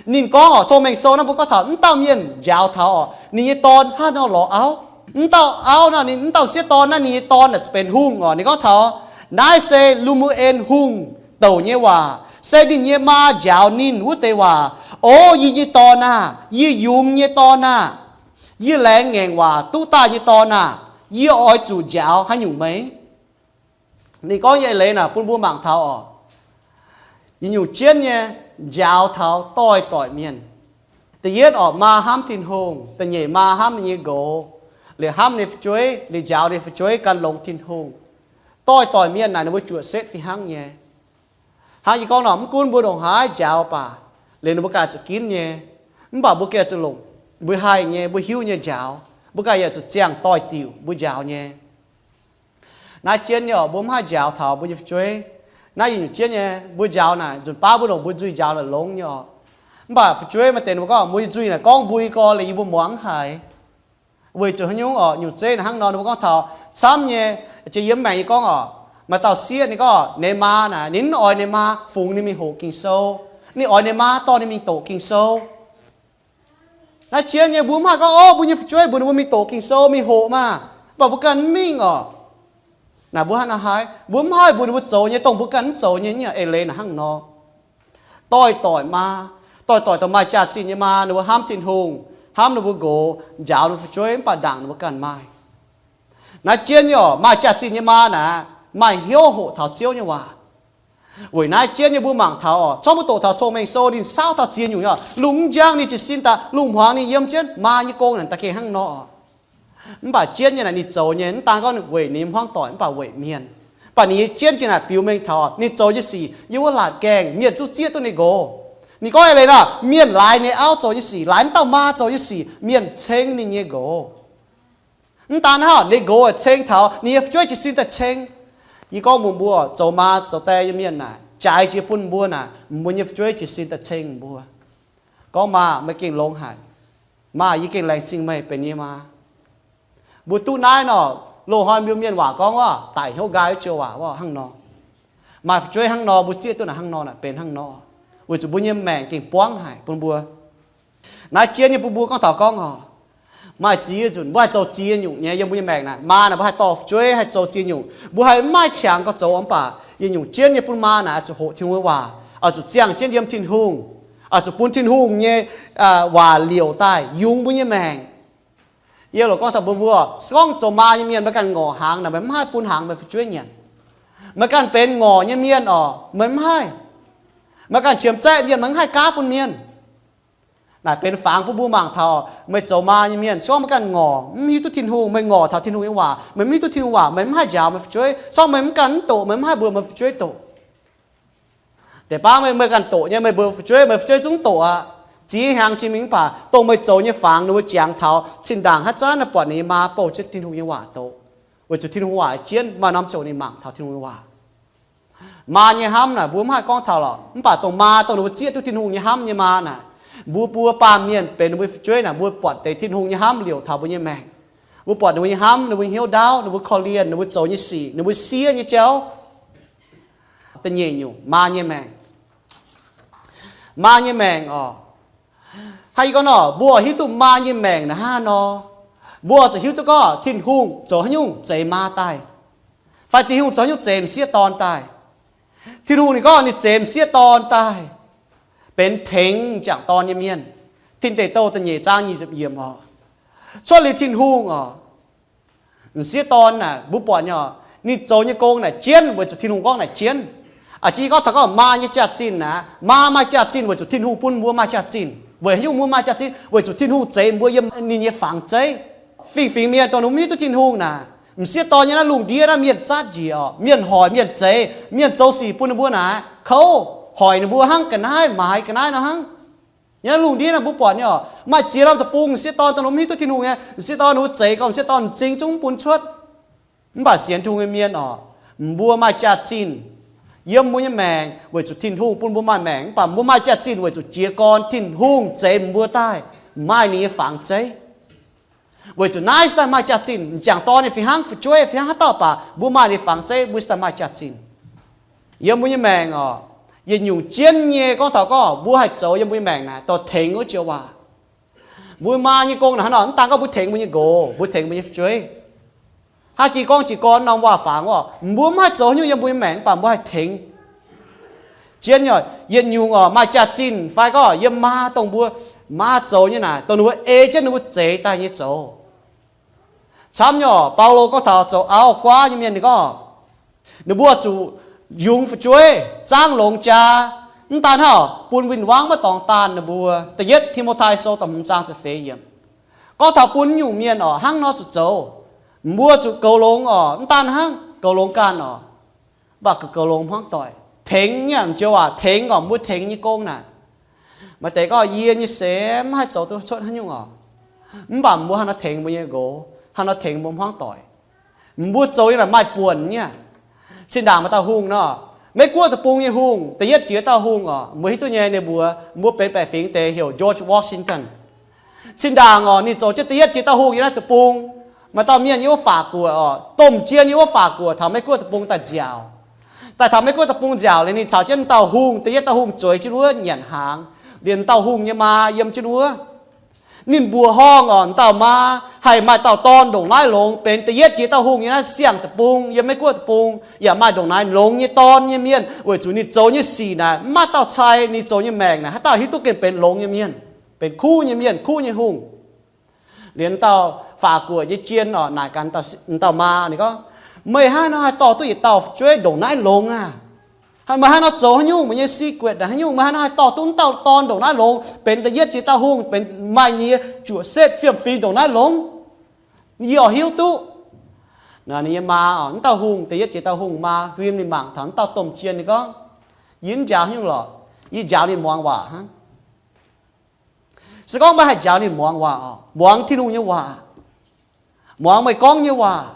Ninh gorngv oc, Cong-Mengh Sou naaiv mbuo gorngv taux mv dauh mienh njaaux taux oc, ninh nyei dorn hnangv nor lorz auv. Mv dauh auv naaiv, ninh mv dauh sieqv dorn naaiv, ninh nyei dorn naaic benx hungh oc. Ninh gorngv taux, naaiv se Lu^mu^en Hungh douc nyei waac, se ninh nyei maa njaaux ninh wuov deix waac. O yie nyei dorn aah! Yie yungz nyei dorn aah! Yie laengz ngaengc waac duqv daaih nyei dorn aah! Yie oix zuqc njaaux haaix nyungc meih? Ninh gorngv nyei eix leiz naaic bun mbuo mangc taux oc, yietc nyungc jienv nyei njaaux taux doix-doic mienh. Da'yietv oc, maa hnamv Tin-Hungh. Da'nyeic maa hnamv ninh nyei nqox, liuz hnamv ninh fu'jueiv, liuz njaaux ninh fu'jueiv gan longx Tin-Hungh. Doix-doic mienh naaic ninh mbuo juoqc setv fih hnangv nyei. Hnangv yie gorngv nor, mv gunv mbuo ndongc haaix njaaux baac, liuz ninh mbuo ganh zuqc ginv nyei. Mv baac mbuo gengh zuqc longc mbuo haih nyei, mbuo hiuv nyei njaaux. Mbuo ganh yaac zuqc ziangh doix-diuc mbuo njaaux nyei. Naaiv jienv nyei oc, mbuo mv haih njaaux taux mbuo nyei fu'jueiv. Naaiv yietc nyungc jienv nyei, mbuo njaaux naaic nzunc baav mbuo longc mbuo nzuih njaaux naaic longx nyei oc. Mv baac fu'jueiv maaih deix ninh mbuo gorngv, mbuo nyei nzuih naaic gorngv mbui gorx liuz yie mbuo muangx mv haiz. Weic zuqc haaix nyungc oc? Nyungc zeiv naaic hnangv nor, ninh mbuo gorngv taux camv nyei, jiex yiem maengc yie gorngv oc, maaih dauh sieqv ninh gorngv ninh maa naaic ninh mv oix ninh maa fungx ninh mingh hoqc Ging-Sou. Ninh oix ninh maa dorh ninh mingh doqc Ging-Sou. Naaiv jienv nyei mbuo mv haih gorngv, o, mbuo nyei fu'jueiv mbuox ninh mbuo mingh doqc Ging-Sou mingh hoqc maah, mv baac mbuo ganh mv mingh oc. Naaic mbuo hnangv nor haaix? Mbuo mv haih mbuox ninh mbuo zoux nyei dongh mbuo ganh mv zoux nyei. Nyungc eix leiz naaic hnangv nor. Doix-doix maa, doix-doix dongh maaih jaax-zinh nyei maa, ninh mbuo hnamv Tin-Hungh, hnamv ninh mbuo nqox, njaaux ninh mbuo fu'jueiv mv baac ndaangc ninh mbuo ganh maaih. Naaiv jienv nyei oc, maaih jaax-zinh nyei maa naaic, maaih hnyouv hoqc taux Ziouv nyei waac. Weic naaiv jienv nyei mbuo mangc taux oc, corc mbuo doqc taux Cong-Mengh Sou ninh saauv taux ziex nyungc nyei oc. Lungh mv njang ninh jiez sin daaih, lungh hmuangx ninh yiem jienv maa nyei gong naaic da'gengh hnangv nor oc. Mv baac jienv nyei naaic ninh zoux nyei mv daan gorngv ninh weic ninh hmuangv doic mv baac weic mienh. Mv baac ninh nyei jienv jiex naaic biux mengh taux ninh zoux nyei sic yiem wuov laatc gaengh mienh zungv zieqv duqv ninh nqox. Ninh gorngv eix leiz nor, mienh laaix ninh auv zoux nyei sic, laaix mv dauh maa zoux nyei sic, mienh ceng ninh nyei nqox. Mv daan hnangv, ninh nqox ceng taux ninh nyei fu'jueiv jiez sin daaih ceng. Yie gorngv mbuox mbuo, zoux maa zoux die nyei mienh naaic, jaaix jiex bun mbuo naaic, mbuo nyei fu'jueiv jiez sin daaih ceng mbuo. Gorngv, Maa, meih gengh longx haic. Maa, yie gengh laengz zingh meih benx yie nyei maa. Mbuo duqv naaiv nor, loz-hnoi mbuo mienh waac gorngv wuov, daic hnyouv nqaai wuov joux waac wuov hnangv nor. Maaih fu'jueiv hnangv nor, mbuo zieqv duqv naaic hnangv nor, naaic benx hnangv nor, weic zuqc mbuo nyei maengc gengh buangv haic bun mbuo. Naaiv jienv nyei bun mbuo gorngv taux gorngv oc, maaih ziex nyungc mbuo haih zoux ziex nyungc nyei yiem mbuo nyei maengc naaic. Maa naaic mbuo haih dorh fu'jueiv haih zoux ziex nyungc. Mbuo haih mv maaih qangx gorx zoux mv baac yietc nyungc jienv nyei bun maa naaic oix zuqc hoqc Tin-Hungh nyei waac, oix zuqc ziangh jienv yiem Tin-Hungh, oix zuqc bun Tin-Hungh nyei waac liouc daaih yungz mbuo nyei maengc. Yie loc gorngv taux mbuo mbuo, se gorngv zoux maa nyei mienh meih ganh ngorc hnaangx naaic, meih mv haih bun hnaangx meih fu'jueiv nyanc. Meih ganh benx ngorc nyei mienh oc, meih mv haih. Meih ganh qiemx zaeqv mienh, meih mv haih gaav bun mienh. Naaic benx fangx bun mbuo mangc taux meih zoux maa nyei mienh, se gorngv meih ganh ngorc mv hiuv duqv Tin-Hungh, meih ngorc taux Tin-Hungh nyei waac, meih mv hiuv duqv Tin-Hungh waac, meih mv haih njaaux meih fu'jueiv. Se gorngv meih mv ganh mv doqc, meih mv haih mbuox meih fu'jueiv doqc. Deix baav meih, meih ganh doqc nyei, meih mbuox fu'jueiv, meih fu'jueiv zungv doqc aqv. Ziex hnyangx jiex mingh mv baac dongh meih zoux nyei fangx ninh mbuo jangx taux zinh ndaangc haaix zanc naaic buatc ninh nyei maa bouh jienv Tin-Hungh nyei waac doqc, weic zuqc Tin-Hungh waac jienv maaih norm ziangh hoc ninh mangc taux Tin-Hungh nyei waac. Maa nyei hnamv naaic mbuo mv haih gorngv taux lorqc, mv baac dongh maa dongh ninh mbuo zieqv duqv Tin-Hungh nyei hnamv nyei maa naaic, mbuo buo baamh mienh benx ninh mbuo fu'jueiv naaic, mbuo buatc deix Tin-Hungh nyei hnamv liouc taux mbuo nyei maengc. Mbuo buatc ninh mbuo nyei hnamv, ninh mbuo hnyouv ndaauv, ninh mbuo korv-lienh, ninh mbuo zoux nyei sic, ninh mbuo siev nyei jauv. Da'nyeic nyungc, maa nyei maengc. Maa nyei maengc oc. Hnangv yie gorngv nor, mbuo hiuv duqv maa nyei maengc naaic hnangv nor, Mbuo zuqc hiuv duqv gorngv Tin-Hungh zoux haaix nyungc zeix maa daaih, fai Tin-Hungh zoux haaix nyungc zeix m'sieqv dorn daaih. Tin-Hungh ninh gorngv ninh zeix m'sieqv dorn daaih benx tengx m'jangc dorn nyei mienh. Tin Deic Douh da'nyeic zaang nyic ziepc yiemc oc. Cuotv liuz Tin-Hungh oc, m'sieqv dorn naaic mbuo buatc nyei oc, ninh zoux nyei gong naaic jienv weic zuqc Tin-Hungh gorngv naaic jienv. Aa, jiex gorngv taux gorngv maa nyei jaax-zinh aqv, maa maaih jaax-zinh weic zuqc Tin-Hungh bun mbuo maaih jaax-zinh. Weic haaix nyungc mbuo maaih jaax-zinh? Weic zuqc Tin-Hungh zeix mbuo yiem ninh nyei fangx zeiv. Fingx-fingx mienh dongh ninh mv hiuv duqv Tin-Hungh naaic, m'sieqv dorn nyei naaiv lungh ndiev naaiv mienh zatv njiec oc, mienh hoic, mienh zeix, mienh zoux sic bun ninh mbuo naaic, kouv, hoic ninh mbuo hnangv ga'naaiv, maaiz ga'naaiv nor hnangv. Yiem naaiv lungh ndiev naaiv mbuo buatc nyei oc, maaih ziex norm deic-bung m'sieqv dorn dongh ninh mv hiuv duqv Tin-Hungh nyei, m'sieqv dorn ninh mbuo zeix gorngv m'sieqv dorn m'zing zungv mv bun cuotv. Mv baac sienx Tin-Hungh nyei mienh oc, mbuo maaih jaax-zinh yiem mbuo nyei maengc weic zuqc Tin-Hungh bun mbuo maaih maengc, mv baac mbuo maaih jaax-zinh weic zuqc jiez gorn Tin-Hungh zeix mbuo daaih maaih ninh nyei fangx zeiv. Weic zuqc naaiv se daaih maaih jaax-zinh. M'jangc dorn ninh fih hnangv, fu'jueiv fih hnangv, haaix dauh baac mbuo maaih ninh fangx zeiv, mbuo se daaih maaih jaax-zinh. Yiem mbuo nyei maengc oc, yietc nyungc jienv nyei gorngv taux gorngv mbuo haih zoux yiem mbuo nyei maengc naaic dorh tengx wuov joux waac. Mbuo maa nyei gong naaic hnangv nor, mv daan gorngv mbuo tengx mbuo nyei nqox, mbuo tengx mbuo nyei fu'jueiv. Hnangv jiex gorngv jiex gorn norm waac-fangx oc, mbuo mv haih zoux haaix nyungc yiem mbuo nyei maengc, mv baac mbuo haih tengx. Jienv nyei, yietc nyungc oc, maaih jaax-zinh fai gorngv yiem maa dongh mbuo, maa zoux nyei naaic, dongh ninh mbuo ei jienv ninh mbuo zeix daaih nyei zoux. Camv nyei oc, Baulo gorngv taux zoux auv guaav nyei mienh ninh gorngv, ninh mbuo zuqc yungz fu'jueiv, zaangv longx jaa. Mv daan hnangv, bun win-wangv maiv dorngx daanh ninh mbuo. Da'yietv Ti^mo^tai Sou da'hmz zaang ziepc feix yiemc. Gorngv taux bun nyungc mienh oc, hnangv nor zuqc zoux. Mbuo zuqc goux longx oc, mv daan hnangv goux longx ganh oc, mv baac goux longx hmuangv doic. Tengx nyei, m'joux waac tengx oc, mbuo tengx nyei gong naaic. Maaih deix gorngv yie nyei seix mv haih zoux duqv cuotv haaix nyungc oc, mv baac mbuo hnangv nor tengx mbuo nyei nqox, hnangv nor tengx mbuo hmuangv doic. Mbuo zoux nyei naaic maaih buonc nyei. Zinh ndaangc maaih dauh hungh nor, Meiv Guoqv deic-bung nyei hungh, da'yietv jiex dauh hungh oc, mbuo hiuv duqv nyei, ninh mbuox mbuo benx baeqc fingx deix heuc George Washington. Zinh ndaangc oc, ninh zoux jienv da'yietv jiex dauh hungh yiem naaiv deic-bung. Maaih dauh mienh yiem wuov Faac Guoqv oc, domh jien yiem wuov Faac Guoqv taux Meiv Guoqv deic-bung daaih nziaauc. Daaih taux Meiv Guoqv deic-bung nziaauc liuz, ninh caux jienv dauh hungh, da'yietv dauh hungh zueiz jienv wuov nyanc hnaangx, liemh dauh hungh nyei maa yiem jienv wuov. Ninh mbuoqc horngh oc, dauh maa haih maaih dauh dorn ndongc naaiv longx, benx da'yietv jiex dauh hungh yiem naaiv siang-deic-bung, yiem Meiv Guoqv deic-bung, yaac maaih ndongc naaiv longx nyei dorn nyei mienh, weic zuqc ninh zoux nyei sic naaic mv maaih dauh cai. Ninh zoux nyei maengc naaic haaix dauh hiuv duqv gengh benx longx nyei mienh, benx kuv nyei mienh, kuv nyei hungh. Liemh dauh Faac Guoqv nyei jien oc, naaic gaax dauh maa, ninh gorngv, Meih hnangv haaix nor haih dorh duqv yietc dauh fu'jueiv ndongc naaiv longx aah? Meih hnangv haaix nor zoux haaix nyungc? Meih nyei secret haaix nyungc? Meih hnangv haaix nor haih dorh duqv wuov dauh dorn ndongc naaiv longx, benx da'yietv jiex dauh hungh, benx maaih nyei juoqc setv fiem-fingx ndongc naaiv longx? Yie oix hiuv duqv. Ninh nyei maa oc, wuov dauh hungh, da'yietv jiex dauh hungh maa, huin ninh mangc taux wuov dauh domh jien, ninh gorngv, Yie mv njaaux haaix nyungc lorqc. Yie njaaux ninh muangx waac hnangv. Se gorngv meih haih njaaux ninh muangx waac oc, muangx Tin-Hungh nyei waac, muangx meih gorngv nyei waac,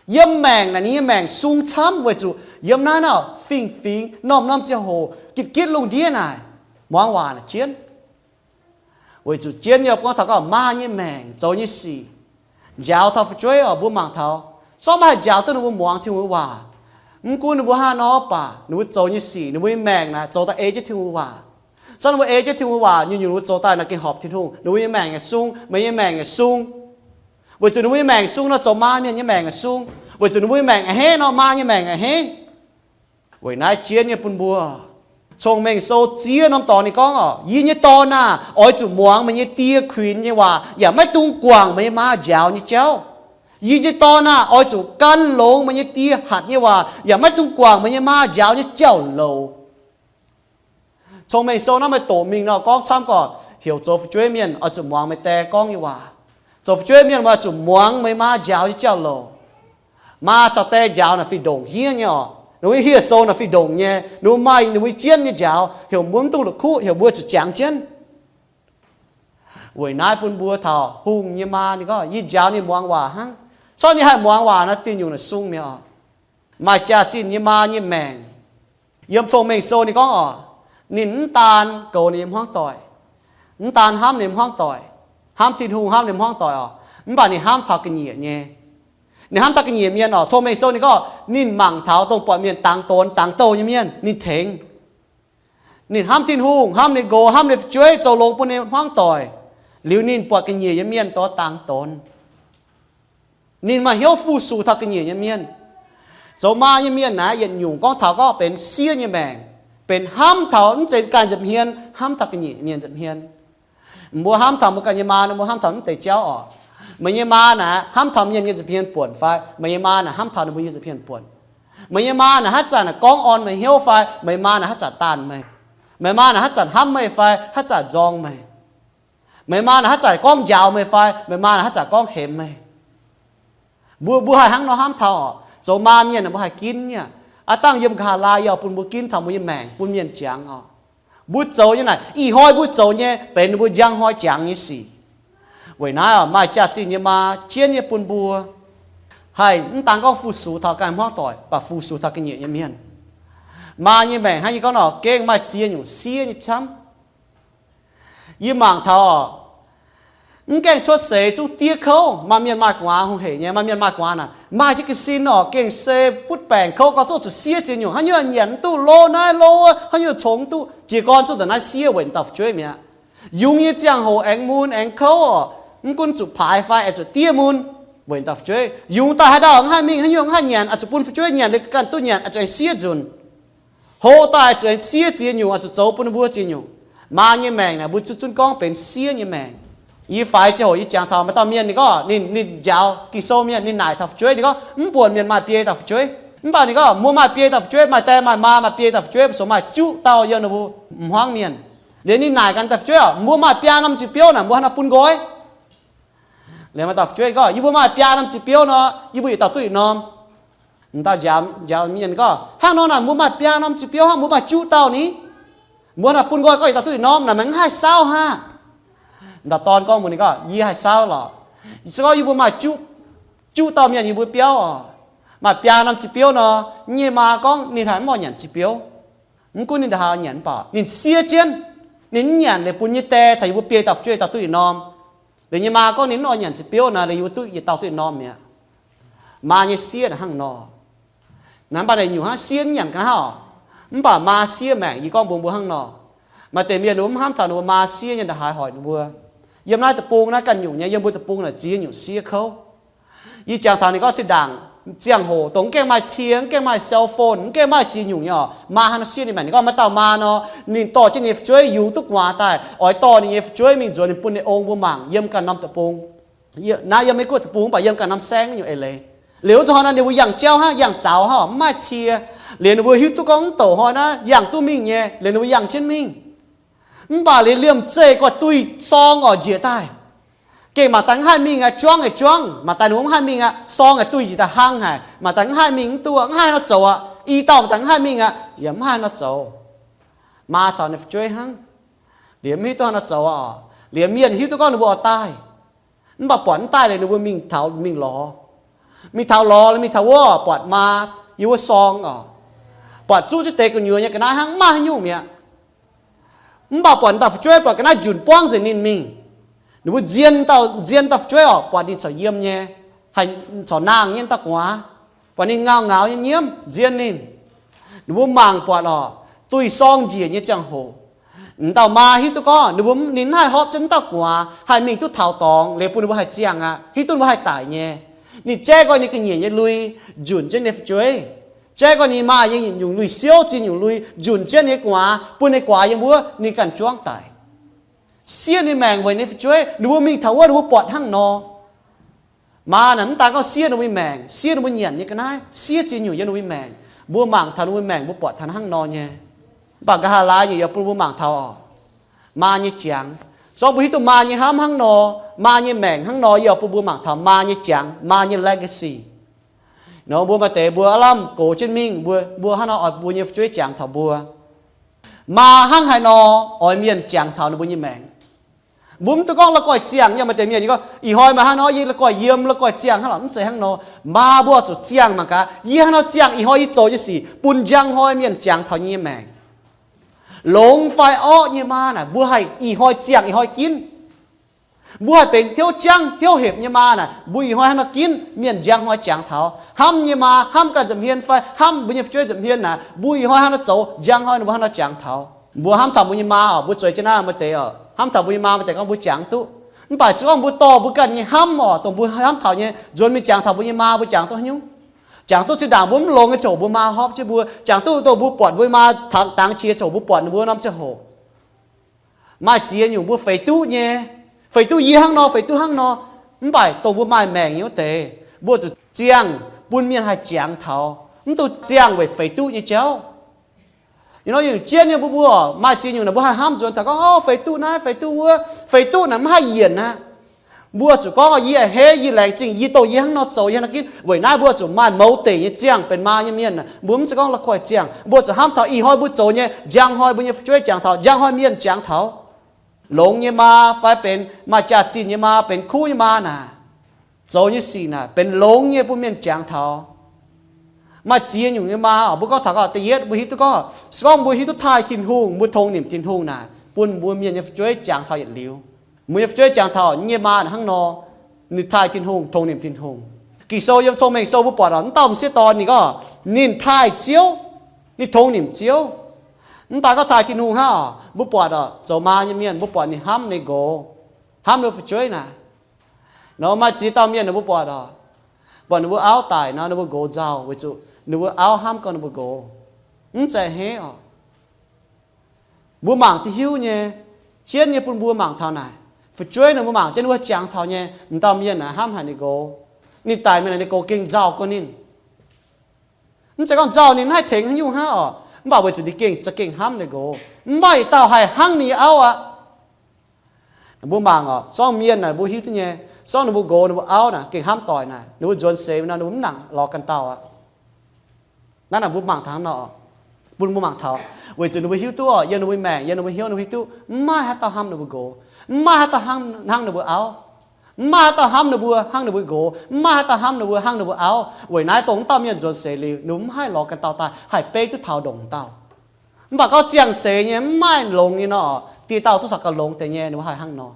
yiem maengc naaic ninh nyei maengc sung camv, weic zuqc yiem naaiv naaic fingx-fingx, norm-norm ziangh hoc, gitv-gitv lungh ndiev naaic, muangx waac naaic jienv. Weic zuqc jienv nyei gorngv taux gorngv maa nyei maengc zoux nyei sic, njaaux taux fu'jueiv oc, mbuo mangc taux, se gorngv meih haih njaaux duqv ninh mbuo muangx Tin-Hungh nyei waac, mv gunv ninh mbuo hnangv haaix nor baac ninh mbuo zoux nyei sic, ninh mbuo nyei maengc naaic zoux daaih ei jienv Tin-Hungh waac. Se gorngv ninh mbuo ei jienv Tin-Hungh nyei waac, nyungc-nyungc ninh mbuo zoux daaih naaic gengh horpc Tin-Hungh, ninh mbuo nyei maengc yaac sung, meih nyei maengc yaac sung. Weic zuqc ninh mbuo nyei maengc sung nor zoux maa mienh nyei maengc yaac sung. Weic zuqc ninh mbuo nyei maengc a'hneiv nor, maa nyei maengc a'hneiv. Weic naaiv jienv nyei bun mbuo, Cong-Mengh Sou ziex norm dorngx ninh gorngv oc, Yie nyei dorn aah! Oix zuqc muangx meih nyei die kuinx nyei waac, yaac maiv dungx guangc meih nyei maa njaaux nyei jauv. Yie nyei dorn aah! Oix zuqc gan longx meih nyei die hatc nyei waac, yaac maiv dungx guangc meih nyei maa njaaux nyei jauv-louc. Cong-Mengh Sou naaiv maaih doqc mingh nor gorngv camv gorqv heuc zoux fu'jueiv mienh oix zuqc muangx meih die gorngv nyei waac. Zoux fu'jueiv mienh meih oix zuqc muangx meih maa njaaux nyei jauv-louc. Maa caux die njaaux naaic fih ndongc hniev nyei oc. Ninh mbuo hieh sou naaic fih ndongc nyei, ninh mbuo maaih ninh mbuo jienv nyei njaaux, heuc mbuo mv dungx la'kuqv, heuc mbuo zuqc jangx jienv. Weic naaiv bun mbuo taux hungh nyei maa ninh gorngv, Yie njaaux ninh muangx waac hnangv. Corc ninh haih muangx waac naaic, diuh nyungc naaic sung mi'aqv oc. Maaih jaax-zinh nyei maa nyei maengc. Yiem Cong-Mengh Sou ninh gorngv oc, ninh mv daan goux ninh nyei hmuangv doic, mv daan hnamv ninh hmuangv doic, hnamv Tin-Hungh, hnamv ninh hmuangv doic oc, mv baac ninh hnamv taux ga'nyiec nyei. Ninh hnamv taux ga'nyiec mienh oc. Cong-Mengh Sou ninh gorngv ninh mangc taux dongh buatc mienh dangx donx dangx douh nyei mienh ninh tengx. Ninh hnamv Tin-Hungh, hnamv ninh nqox, hnamv ninh fu'jueiv, zoux longx bun ninh hmuangv doic. Liuz ninh buatc ga'nyiec nyei mienh dongh dangx donx. Ninh maaih hnyouv fu-sux taux ga'nyiec nyei mienh. Zoux maa nyei mienh naaiv yietc nyungc gorngv taux gorngv benx siev nyei maengc, benx hnamv taux mv zeiz ganh nza'hmien, hnamv taux ga'nyiec mienh nza'hmien. Mbuo hnamv taux mbuo ganh nyei maa nor, mbuo hnamv taux mv deix jauv oc. Meih nyei maa naaic hnamv taux mienh nyei nza'hmien buonc fai? Meih nyei maa naaic hnamv taux ninh mbuo nyei nza'hmien buonc? Meih nyei maa naaic haaix zanc naaic gorngv orn meih hnyouv fai? Meih maa naaic haaix zanc daanh meih? Meih maa naaic haaix zanc hnamv meih fai haaix zanc nzorng meih? Meih maa naaic haaix zanc gorngv njaaux meih fai? Meih maa naaic haaix zanc gorngv hemx meih? Mbuo, mbuo haih hnangv nor hnamv taux oc. Zoux maa mienh naaic mbuo haih ginv nyei. Aav dangh yiem nqa'haav laai yie oix bun mbuo ginv taux mbuo nyei maengc bun mienh jangx oc. Mbuo zoux nyei naaic, ih hnoi mbuo zoux nyei benx ninh mbuo njang hnoi jangx nyei sic. Weic naaiv oc, maaih jaax-zinh nyei maa jienv nyei bun mbuo haih mv daan gorngv fu-sux taux ganh hmuangv doic, mv baac fu-sux taux ga'nyiec nyei mienh. Maa nyei maengc hnangv yie gorngv nor, gengh maaih ziex nyungc siev nyei camv. Yie mangc taux oc, mv gaengh cuotv seix zungv diev kouv. Maaih mienh maaih gu'nguaaz hungh heic nyei, maaih mienh maaih gu'nguaaz naaic maaih jienv ga'sin oc, gengh se butv baengc kouv gau, zungv zuqc siev ziex nyungc, haaix nyungc nyanc mv duqv, lo naaiv lo wuov, haaix nyungc congx mv duqv. Jiez gorn zungv da'naaiv siev weic dauh fu'jueiv mi'aqv. Yungz nyei ziangh hoc aengx mun aengx kouv oc, mv gunv zuqc paaix fai aengx zuqc diev mun weic dauh fu'jueiv. Yungz daaih haaix dauh mv haih mingh, haaix nyungc mv haih nyanc, oix zuqc bun fu'jueiv nyanc, liuz ganh duqv nyanc, oix zuqc aengx siev nzunc. Hoqc daaih oix zuqc aengx siev ziex nyungc, oix zuqc zoux bun ninh mbuo ziex nyungc. Maa nyei maengc naaic mbuo zunv zunv gorngv benx siev nyei maengc. Yie faix ziangh hoc yie jangx taux maaih dauh mienh ninh gorngv ninh, ninh njaaux Ging-Sou mienh, ninh naaic taux fu'jueiv, ninh gorngv mv buonc mienh maaih biei dauh fu'jueiv. Mv baac ninh gorngv mbuo maaih biei dauh fu'jueiv, maaih die maaih maa maaih biei dauh fu'jueiv, mbuo zoux maaih juqv dauh yiem ninh mbuo m'huangv mienh. Liuz ninh naaic ganh dauh fu'jueiv oc, mbuo maaih biaa norm nziu biouv naaic, mbuo haaix nor bun nqoi? Liuz maaih dauh fu'jueiv gorngv yie mbuo maaih biaa norm nziu biouv nor, yie mbuo yietc dauh duqv yietc norm. M'dauh njaaux, njaaux mienh gorngv hnangv nor naaic, mbuo maaih biaa norm nziu biouv hnangv, mbuo maaih juqv dauh ni, mbuo haaix nor bun nqoi gorngv yietc dauh duqv yietc norm naaic, meih mv haih saauv hnangv? M'dauh dorn gorngv mbuox ninh gorngv yie haih saauv lorqc. Se gorngv yie mbuo maaih juqv, juqv dauh mienh yiem mbuo biauv oc, maaih biaa norm nziu biouv nor, yie nyei maa gorngv ninh haiz mv oix nyanc nziu biouv. Mv gunv ninh ndongc haaix nyanc mv baac ninh siev jienv, ninh mv nyanc liuz bun yie nyei die caux yie mbuo biei dauh fu'jueiv dauh duqv yietc norm. Liuz yie nyei maa gorngv ninh mv oix nyanc nziu biouv naaic, liuz yie mbuo duqv yietc dauh duqv yietc norm mi'aqv. Maa nyei siev naaic hnangv nor. Naaiv mv baac naaic nyungc hnangv siev mv nyanc ga'naaiv oc. Mv baac maa siev maengc yie gorngv mbuox mbuo hnangv nor. Maaih deix mienh ninh mbuo mv hnamv taux ninh mbuo maa siev nyei ndongc haaix hoic ninh mbuo. Yiem naaiv deic-bung naaiv ganh nyungc nyei, yiem mbuo deic-bung naaic ziex nyungc siev kouv. Yie jangx taux ninh gorngv zinh ndaangc ziangh hoc dongh mv gaengh maaih cie, mv gaengh maaih cell phone, mv gaengh maaih ziex nyungc nyei oc, maa hnangv nor siev ninh maengc. Ninh gorngv maaih dauh maa nor, ninh dorh jienv ninh nyei fu'jueiv yungz duqv gu'nguaaz daaih, oix dorh ninh nyei fu'jueiv mingh nzuonx ninh bun ninh ong mbuo mangc yiem ganh norm deic-bung. Naaiv yiem Meiv Guoqv deic-bung mv baac yiem ganh norm saengv nyungc eix leiz. Liuz zuqc hnoi naaic ninh mbuo yangh jauv hnangv, yangh zaux hnangv, mv maaih cie. Liuz ninh mbuo hiuv duqv gorngv mv douc hnoi naaiv yangh duqv mingh nyei, liuz ninh mbuo yangh jienv mingh. Mv baac liuz liemh zeih gu'nyuoz duih sorng oix njiec daaih. Gengh maaih daaih mv haih mingh aqv, juangv aqv, juangv. Maaih daaih ninh mbuo mv haih mingh aqv, sorng aqv, duih njiec daaih hlang haic. Maaih daaih mv haih mingh, mv duqv, mv haih nor zoux aqv. I dauh maaih daaih mv haih mingh aqv, yaac mv haih nor zoux. Maa caux ninh fu'jueiv hnangv. Liuz mv hiuv duqv haaix nor zoux oc. Liuz mienh hiuv duqv gorngv ninh mbuo oix daaih, mv baac buatc mv daaih liuz ninh mbuo mingh taux, mingh lorz. Mingh taux lorz, mingh taux wuov buatc maa yiem wuov sorng oc. Buatc zuqv jienv deix gu'nyuoz nyei ga'naaiv hnangv, mv maaih haaix nyungc mi'aqv. Mv baac buatc dauh fu'jueiv, buatc ga'naaiv njunc buangv nzengc ninh mingh. Ninh mbuo nzien dauh, nzien dauh fu'jueiv oc, buatc ninh corc yiem nyei, haih corc nangh nyei dauh gu'nguaaz. Buatc ninh ngau ngauz nyei nyiemv nzien ninh. Ninh mbuo mangc buatc oc, duih sorng njiec nyei ziangh hoc, m'dauh maa hiuv duqv gorngv ninh mbuo, ninh mv haih hopv jienv dauh gu'nguaaz haih mingh duqv taux dorngx liuz bun ninh mbuo haih ziangh aqv, hiuv duqv ninh mbuo haih daic nyei. Ninh jaiv nqoi ninh ga'nyiec nyei lui, njunc jienv ninh fu'jueiv. Jaiv nqoi ninh maaih nyei yietc nyungc lui-siouv, ziex nyungc lui, njunc jienv ninh nyei gu'nguaaz, bun ninh guaax yiem wuov, ninh ganh juangv daic. Siev ninh maengc weic ninh fu'jueiv. Ninh mbuo mingh taux wuov ninh mbuo buatc hnangv nor. Maa naaic mv daan gorngv siev ninh mbuo nyei maengc, siev ninh mbuo nyanc nyei ga'naaiv, siev ziex nyungc yiem ninh mbuo nyei maengc. Mbuo mangc taux ninh mbuo maengc mbuo buatc taux hnangv nor nyei. Mv baac nqa'haav laai nyungc yaac bun mbuo mangc taux oc, maa nyei jangx. Zorqv mbuo hiuv duqv maa nyei hnamv hnangv nor, maa nyei maengc hnangv nor, yaac bun mbuo mangc taux maa nyei jangx, maa nyei legacy. Nor mbuo maaih deix mbuo aav lamh gox jienv mingh, mbuo, mbuo hnangv nor oix mbuo nyei fu'jueiv jangx taux mbuo. Maa hnangv haaix nor oix mienh jangx taux ninh mbuo nyei maengc. Mbuo mv duqv gorngv la'guaih ziangh nyei. Maaih deix mienh gorngv, ih hnoi meih hnangv nor, yie la'guaih yiem, la'guaih ziangh hnangv lorqc. Mv zeiz hnangv nor. Maa mbuo oix zuqc ziangh mangc gaax, yie hnangv nor ziangh ih hnoi yie zoux nyei sic bun njang hnoi mienh jangx taux nyei maengc. Longx fai orqv nyei maa naaic, mbuo haih ih hnoi ziangh ih hnoi ginv. Mbuo haih benx hnyouv jangv hnyouv hepc nyei maa naaic, mbuo ih hnoi hnangv nor ginv, mienh njang hnoi jangx taux. Hnamv nyei maa, hnamv ganh nza'hmien fai hnamv mbuo nyei fu'jueiv nza'hmien naaic, mbuo ih hnoi hnangv nor zoux, njang hnoi ninh mbuo hnangv nor jangx taux. Mbuo hnamv taux mbuo nyei maa oc, mbuo zueiz jienv naaiv maaih deix oc, hnamv taux mbuo nyei maa maaih deix gorngv mbuo jangx duqv. Mv baac se gorngv mbuo dorh mbuo ganh nyei hnamv oc, dongh mbuo hnamv taux nyei, nzuonx mingh jangx taux mbuo nyei maa, mbuo jangx duqv haaix nyungc? Jangx duqv zinh ndaangc mbuo mv longx nyei ziangh hoc mbuo maa horpc jienv mbuo, jangx duqv dongh mbuo buatc mbuo maa tangx dangx qiex ziangh hoc mbuo buatc ninh mbuo norm ziangh hoc. Maaih ziex nyungc mbuo feix duqv nyei, feix duqv yie hnangv nor, feix duqv hnangv nor. Mv baac dongh mbuo maaih maengc nyei wuov deix, mbuo zuqc ziangh bun mienh haih jangx taux, mv dungx ziangh weic feix duqv nyei jauv. Ih nor nyungc jienv nyei mbuo, mbuo maaih ziex nyungc naaic mbuo haih hnamv nzuonx taux gorngv, o, feix duqv naaiv, feix duqv wuov, feix duqv naaic mv haih yienc aqv. Mbuo zuqc gorngv, yie a'hneiv, yie laengz zingh, yie dongh yie hnangv nor zoux, yie hnangv nor ginv. Weic naaiv mbuo zuqc maaih mouz deic nyei ziangh benx maa nyei mienh naaic, mbuo mv zeiz gorngv la'kuaih ziangh. Mbuo zuqc hnamv taux ih hnoi mbuo zoux nyei, njang hnoi mbuo nyei fu'jueiv jangx taux, njang hnoi mienh jangx taux. Longx nyei maa fai benx maaih jaax-zinh nyei maa, benx kuv nyei maa naaic, zoux nyei sic naaic benx longx nyei bun mienh jangx taux. Maaih ziex nyungc nyei maa oc. Mbuo gorngv taux gorngv da'yietv mbuo hiuv duqv gorngv, se gorngv mbuo hiuv duqv taaih Tin-Hungh, mbuo tongx nimc Tin-Hungh naaic, bun mbuo mienh nyei fu'jueiv jangx taux yietc liuz. Mbuo nyei fu'jueiv jangx taux nyei maa naaic hnangv nor, ninh taaih Tin-Hungh, tongx nimc Tin-Hungh. Ging-Sou yiem Cong-Mengh Sou mbuo buatc oc, mv dauh m'sieqv dorn ninh gorngv ninh taaih Ziouv, ninh tongx nimc Ziouv. Mv daaih gorngv taaih Tin-Hungh hnangv oc, mbuo buatc oc, zoux maa nyei mienh mbuo buatc ninh hnamv ninh nqox, hnamv ninh fu'jueiv naaic. Nor maaih ziex dauh mienh ninh mbuo buatc oc, buatc ninh mbuo auv daic nor ninh mbuo nqox nzauh weic zuqc ninh mbuo auv hnamv gorngv ninh mbuo nqox. Mv zeiz a'hneiv oc. Mbuo mangc duqv hiuv nyei, jienv nyei bun mbuo mangc taux naaic. Fu'jueiv ninh mbuo mangc jienv ninh mbuo jangx taux nyei, m'dauh mienh naaic hnamv haic ninh nqox. Ninh daic mingh naaic ninh nqox gengh nzauh guon ninh. Mv zeiz gorngv nzauh ninh mv haih tengx haaix nyungc hnangv oc, mv baac weic zuqc ninh gengh za'gengh hnamv ninh nqox. Mv maaih yietc dauh haih hnangv ninh nyei auv aqv. Mbuo mangc oc, zorngv mienh naaic mbuo hiuv duqv nyei, zorngv ninh mbuo nqox ninh mbuo auv naaic gengh hnamv doic naaic, ninh mbuo nzuonx seix nor ninh mbuo mv nangc lorz ganh dauh aqv. Naaiv naaic mbuo mangc taux hnangv nor, bun mbuo mangc taux, weic zuqc ninh mbuo hiuv duqv oc, yiem ninh mbuo maengc, yiem ninh mbuo hnyouv ninh mbuo hiuv duqv mv maaih haaix dauh hnamv ninh mbuo nqox, mv maaih haaix dauh hnamv, hnangv ninh mbuo auv, mv maaih haaix dauh hnamv ninh mbuo hnangv ninh mbuo nqox, mv maaih haaix dauh hnamv ninh mbuo hnangv ninh mbuo auv. Weic naaiv dongh wuov dauh mienh nzuonx seix liuz ninh mbuo mv haih lorz ganh dauh daaih haih beiv duqv taux ndongc dauh. Mv baac gorngv ziangh seix nyei mv maaih longx nyei nor, dieh dauh zungv corc gauh longx deix nyei, ninh mbuo haih hnangv nor.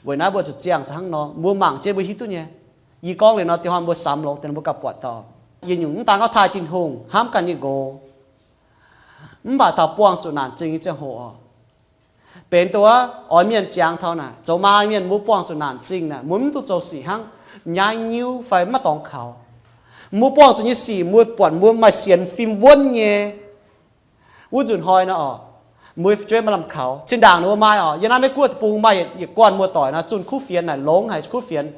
Weic naaiv mbuo zuqc ziangh zaqc hnangv nor, mbuo mangc jienv mbuo hiuv duqv nyei. Yie gorngv liuz nor, dieh hnoi mbuo samx longx deix nor mbuo gauh buatc dorh. Yietc nyungc mv daan gorngv taaih Tin-Hungh, hnamv ganh nyei nqox, mv baac taux buangh zuqc naanc zingh nyei ziangh hoc oc, benx dongh wuov oix mienh jangx taux naaic, zoux maa mienh mbuo buangh zuqc naanc zingh naaic, mbuo mv duqv zoux sic hnangv nyaiv nyiuv fai maiv dorngx kaux. Mbuo buangh zuqc nyei sic mbuo buatc mbuo maaih sienx fim wuonv nyei. Wuov nzunc hnoi nor oc, mbuo fu'jueiv maaih lamh kaux, zinh ndaangc ninh mbuo maaih oc, yiem naaiv Meiv Guoqv deic-bung maaih yietc guanh muoz-doic nor zunh kuv fienx naaic longx haic kuv fienx.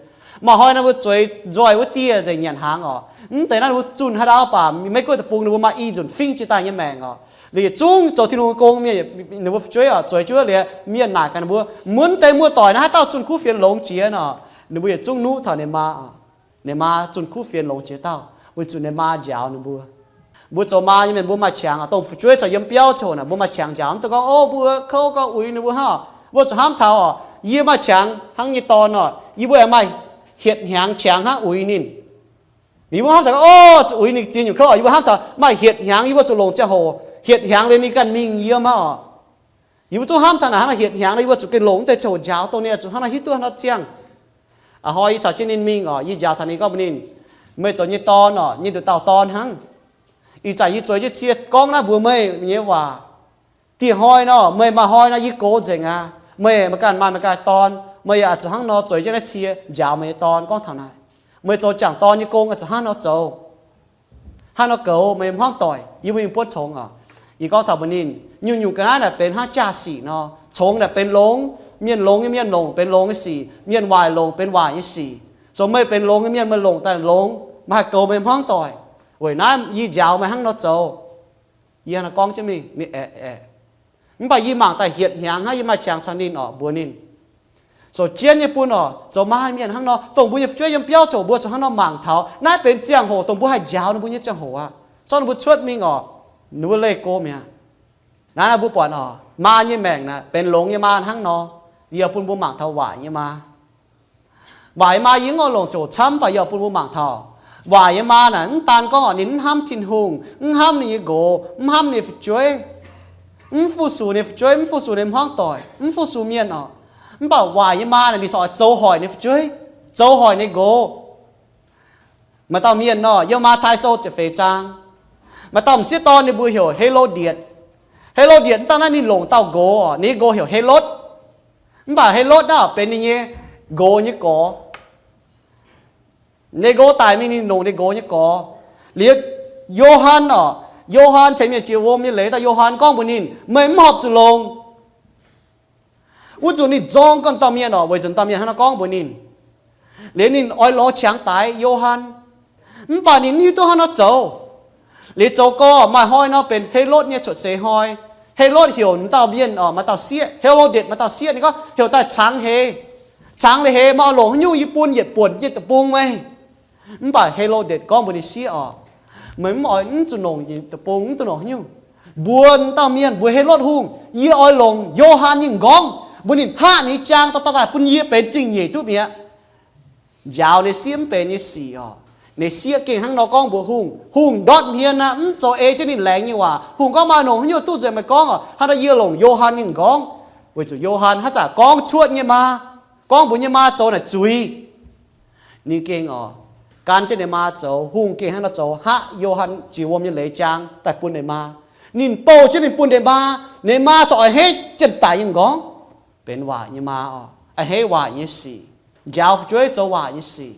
Maaih hnoi nor mbuo zueiz nzoih wuov dieh nzengc nyanc hnaangx oc. Mv deix naaiv ninh mbuo zunh haaix ndau baac Meiv Guoqv deic-bung ninh mbuo maaih i nzunc fingv jiex daaih nyei maengc oc. Liuz zungv zoux Tin-Hungh gong mienh, ninh mbuo fu'jueiv oc, zueiz jienv wuov liuz mienh naaic gaax ninh mbuo, mbuo mv deix muoz-doic naaiv haaix dauh zunh kuv fienx longx jiex nor? Ninh mbuo yietc zungv nuqv taux ninh maa oc. Ninh maa zunh kuv fienx longx jiex dauh, weic zuqc ninh maa njaaux ninh mbuo. Mbuo zoux maa nyei mienh mbuo maaih qangx oc, dongh fu'jueiv corc yiem biauv ziouc naaic mbuo maaih qangx njaaux, mv deix gorngv, o, mbuo kouv gorngv uix ninh mbuo hnangv. Mbuo zuqc hnamv taux oc, yie maaih qangx hnangv nyei dorn oc, yie mbuo yaac maaih hietc hnyangx qangx hnangv uix ninh. Yie mbuo hnamv taux, o, zuqc uix ninh ziex nyungc kouv oc, yie mbuo hnamv taux maaih hietc hnyangx yie mbuo zuqc longc ziangh hoc, hietc hnyangx liuz ninh ganh mingh yiem aqv oc. Yie mbuo zungv hnamv taux naaic hnangv nor, hietc hnyangx nor yie mbuo zuqc gengh longc mv deix ziangh hoc njaaux dongh ninh zuqc hnangv nor hiuv duqv hnangv nor ziangh. A'hnoi yie caux jienv ninh mingh oc, yie njaaux taux ninh gorngv mbuox ninh, meih zoux nyei dorn oc, nyei nduqc dauh dorn hnangv. Ih zanc yie zueiz jienv cie gorngv naaiv mbuox meih nyei waac. Dieh hnoi nor, meih maaih hnoi nor yie gox nzengc aqv. Meih, meih ganh maaih meih ganh dorn, meih yaac zuqc hnangv nor zueiz jienv naaiv cie njaaux meih nyei dorn gorngv taux naaic, meih zoux jangc dorn nyei gong oix zuqc hnangv nor zoux. Hnangv nor goux meih hmuangv doic, yie mbuo mingh buonv congx oc. Yie gorngv taux mbuox ninh, nyungc-nyungc ga'naaiv naaic benx hnangv jaa-sic nor, congx naaic benx longx, mienh longx nyei mienh longc benx longx nyei sic, mienh waaic longc benx waaic nyei sic. Zoux meih benx longx nyei mienh, meih longc daaih longx, meih haih goux meih hmuangv doic. Weic naaiv yie njaaux meih hnangv nor zoux. Yie hnangv nor gorngv jienv mingh, ninh aeqv, aeqv. Mv baac yie mangc daaih hietc hnyangx hnangv, yie maaih qangx caux ninh oc, mbuox ninh. Zoux jienv nyei bun oc, zoux maa mienh hnangv nor, dongh mbuo nyei fu'jueiv yiem biauv ziouc mbuo zuqc hnangv nor mangc taux naaiv benx ziangh hoc dongh mbuo haih njaaux ninh mbuo nyei ziangh hoc aqv. Zorqv ninh mbuo cuotv mingh oc, ninh mbuo leih go mi'aqv. Naaiv naaiv mbuo buatc oc, maa nyei maengc naaic benx longx nyei maa hnangv nor, yie bun mbuo mangc taux waaic nyei maa. Waaic nyei maa yie mv oix longc ziouc camv, mv baac yie oix bun mbuo mangc taux waaic nyei maa naaic mv daan gorngv oc ninh mv hnamv Tin-Hungh, mv hnamv ninh nyei nqox, mv hnamv ninh nyei fu'jueiv, mv fu-sux ninh nyei fu'jueiv, mv fu-sux ninh nyei hmuangv doic, mv fu-sux mienh oc. Mv baac waaic nyei maa naaic ninh corc oix zoux hoic ninh nyei fu'jueiv, zoux hoic ninh nyei nqox. Maaih dauh mienh nor, yiem Matv^tai Sou ziepc feix zaang, maaih dauh m'sieqv dorn ninh mbuo heuc He^lo^ndietc. He^lo^ndietc mv daan naaiv ninh longc dauh nqox oc, ninh nyei nqox heuc Helotv. Mv baac Helotv naaiv benx ninh nyei nqox nyei gorx. Ninh nqox daic mingh, ninh longc ninh nqox nyei gorx. Liuz Yo^han orqc, Yo^han tengx mienh jiex wuom nyei leiz daaih, Yo^han gorngv mbuox ninh, meih mv horpc zuqc longc. Wuov nzunc ninh zorng gorn dauh mienh orqc, weic zuqc dauh mienh hnangv naaiv gorngv mbuox ninh. Liuz ninh oix lorz qangx daix Yo^han. Mv baac ninh mv hiuv duqv hnangv nor zoux. Liuz zoux gorx maaih hnoi nor benx Helotv nyei cuotv seix hnoi. Helotv heuc dauh mienh orqc, maaih dauh sieqv, Helotv^ndetc maaih dauh sieqv, ninh gorngv heuc daaih cangx heix. Cangx liuz heix, meih oix longc haaix nyungc yie bun yietc buonc nyei deic-bung meih. Mv baac Helotv^ndetc gorngv mbuox ninh sieqv orqc, meih mv oix, mv zuqc longc deic-bung, mv zuqc longc haaix nyungc. Mbuox dauh mienh, mbuox Helotv Hungh, yie oix longc Yo^han nyei m'nqorngv, mbuox ninh hngaqv ninh nyei jaang daaih, daaih bun yie benx zingh nyeic duqv mi'aqv. Njaaux ninh sieqv mv benx nyei sic orqc. Ninh sieqv gengh hnangv nor gorngv mbuox hungh. Hungh ndortv hmien aqv, mv zoux ei jienv ninh laengz nyei waac. Hungh gorngv, maaih longc haaix nyungc duqv nzengc meih gorngv orqc, hnangv naaiv yie longc Yo^han nyei m'nqorngv, weic zuqc Yo^han haaix zanc gorngv cuotv nyei maa, gorngv mbuox nyei maa zoux naaic zuiz. Ninh gengh orqc, gan jienv ninh maa zoux. Hungh gengh hnangv nor zoux, hngaqv Yo^han jiex wuom nyei leiz jaang daaih bun ninh maa. Ninh bouh jienv mingh bun ninh maa. Ninh maa corc a'hneiv jienv daic nyei m'nqorngv. Benx waaic nyei maa orqc, a'hneiv waaic nyei sic, njaaux fu'jueiv zoux waaic nyei sic.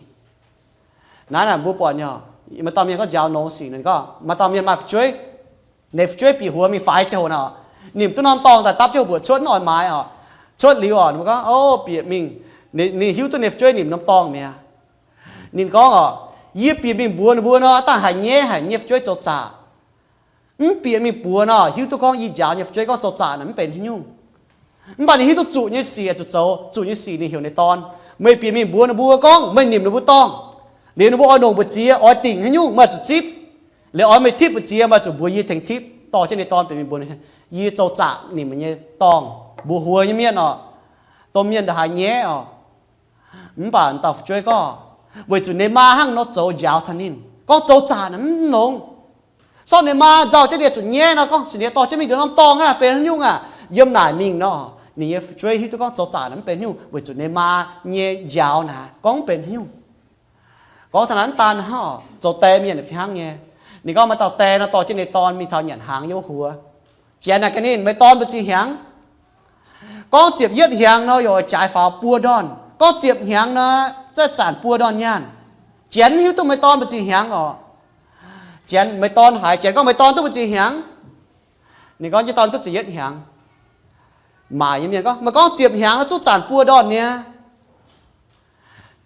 Naaiv naaic mbuo buatc nyei, maaih dauh mienh gorngv njaaux nongx sic, ninh gorngv maaih dauh mienh maaih fu'jueiv, ninh fu'jueiv bieqc huox mingh faix ziangh hoc naaic, ninh duqv norm dorngh daaih dapv jienv mbuoqc cuotv, mv oix maaiz orqc. Cuotv liuz orqc, ninh gorngv, o, bieqc mingh, ninh hiuv duqv ninh fu'jueiv nimc norm dorngh mi'aqv. Ninh gorngv orqc, yie bieqc mingh mbuox ninh mbuo nor, daaih haiz nyaiv haic, nyei fu'jueiv zoux zaqc. Mv bieqc mingh mbuox nor, hiuv duqv gorngv yie njaaux nyei fu'jueiv gorngv zoux zaqc naaic mv benx haaix nyungc. Mv baac ninh hiuv duqv zuqc nyei sic zuqc zoux, zuqc nyei sic ninh heuc ninh dorn, meih bieqc mingh mbuox ninh mbuo gorngv meih nimc ninh mbuo dorngh. Liuz ninh mbuo oix nongc mbu'ziex, oix dingc haaix nyungc meih zuqc zipv. Liuz oix meih tipv mbu'ziex meih zuqc mbuox yie tengx tipv. Dorh jienv ninh dorn bieqc mingh mbuox ninh, yie zoux zaqc nimc meih nyei dorngh, mbuox huox nyei mienh orqc. Domh mienh ndongc haaix nyaiv orqc. Mv baac dauh fu'jueiv gorngv, weic zuqc ninh maa hnangv nor zoux njaaux taux ninh, gorngv zoux zaqc naaic mv longx. Sortv ninh maa nzauh jienv ninh zuqc nyaiv nor, gorngv sin ninh dorh jienv mingh nduov norm dorngh hnangv naaic benx haaix nyungc aac, yiem naaic mingh nor. Ninh nyei fu'jueiv hiuv duqv gorngv zoux zaqc naaic mv benx haaix nyungc, weic zuqc ninh maa nyei njaaux naaic gorngv mv benx haaix nyungc. Gorngv taux naaiv daan hnangv, zoux die mienh fih hnangv nyei. Ninh gorngv maaih dauh die nor dorh jienv ninh dorn mingh taux nyanc hnaangx yiem wuov huox. Janx naaic gaax ninh, meih dorn mbu'ziex hnyangx? Gorngv ziepc yietv hnyangx nor, yaac jaaix faaux buo ndorn. Gorngv ziepc hnyangx nor, za'gengh zanc buo ndorn nyaanh. Janx mv hiuv duqv meih dorn mbu'ziex hnyangx orqc. Janx, meih dorn haiz, Janx gorngv, meih dorn duqv mbu'ziex hnyangx? Ninh gorngv, yie dorn duqv ziepc yietv hnyangx. Maaic nyei mienh gorngv, meih gorngv ziepc hnyangx nor, za'gengh zanc buo ndorn nyei.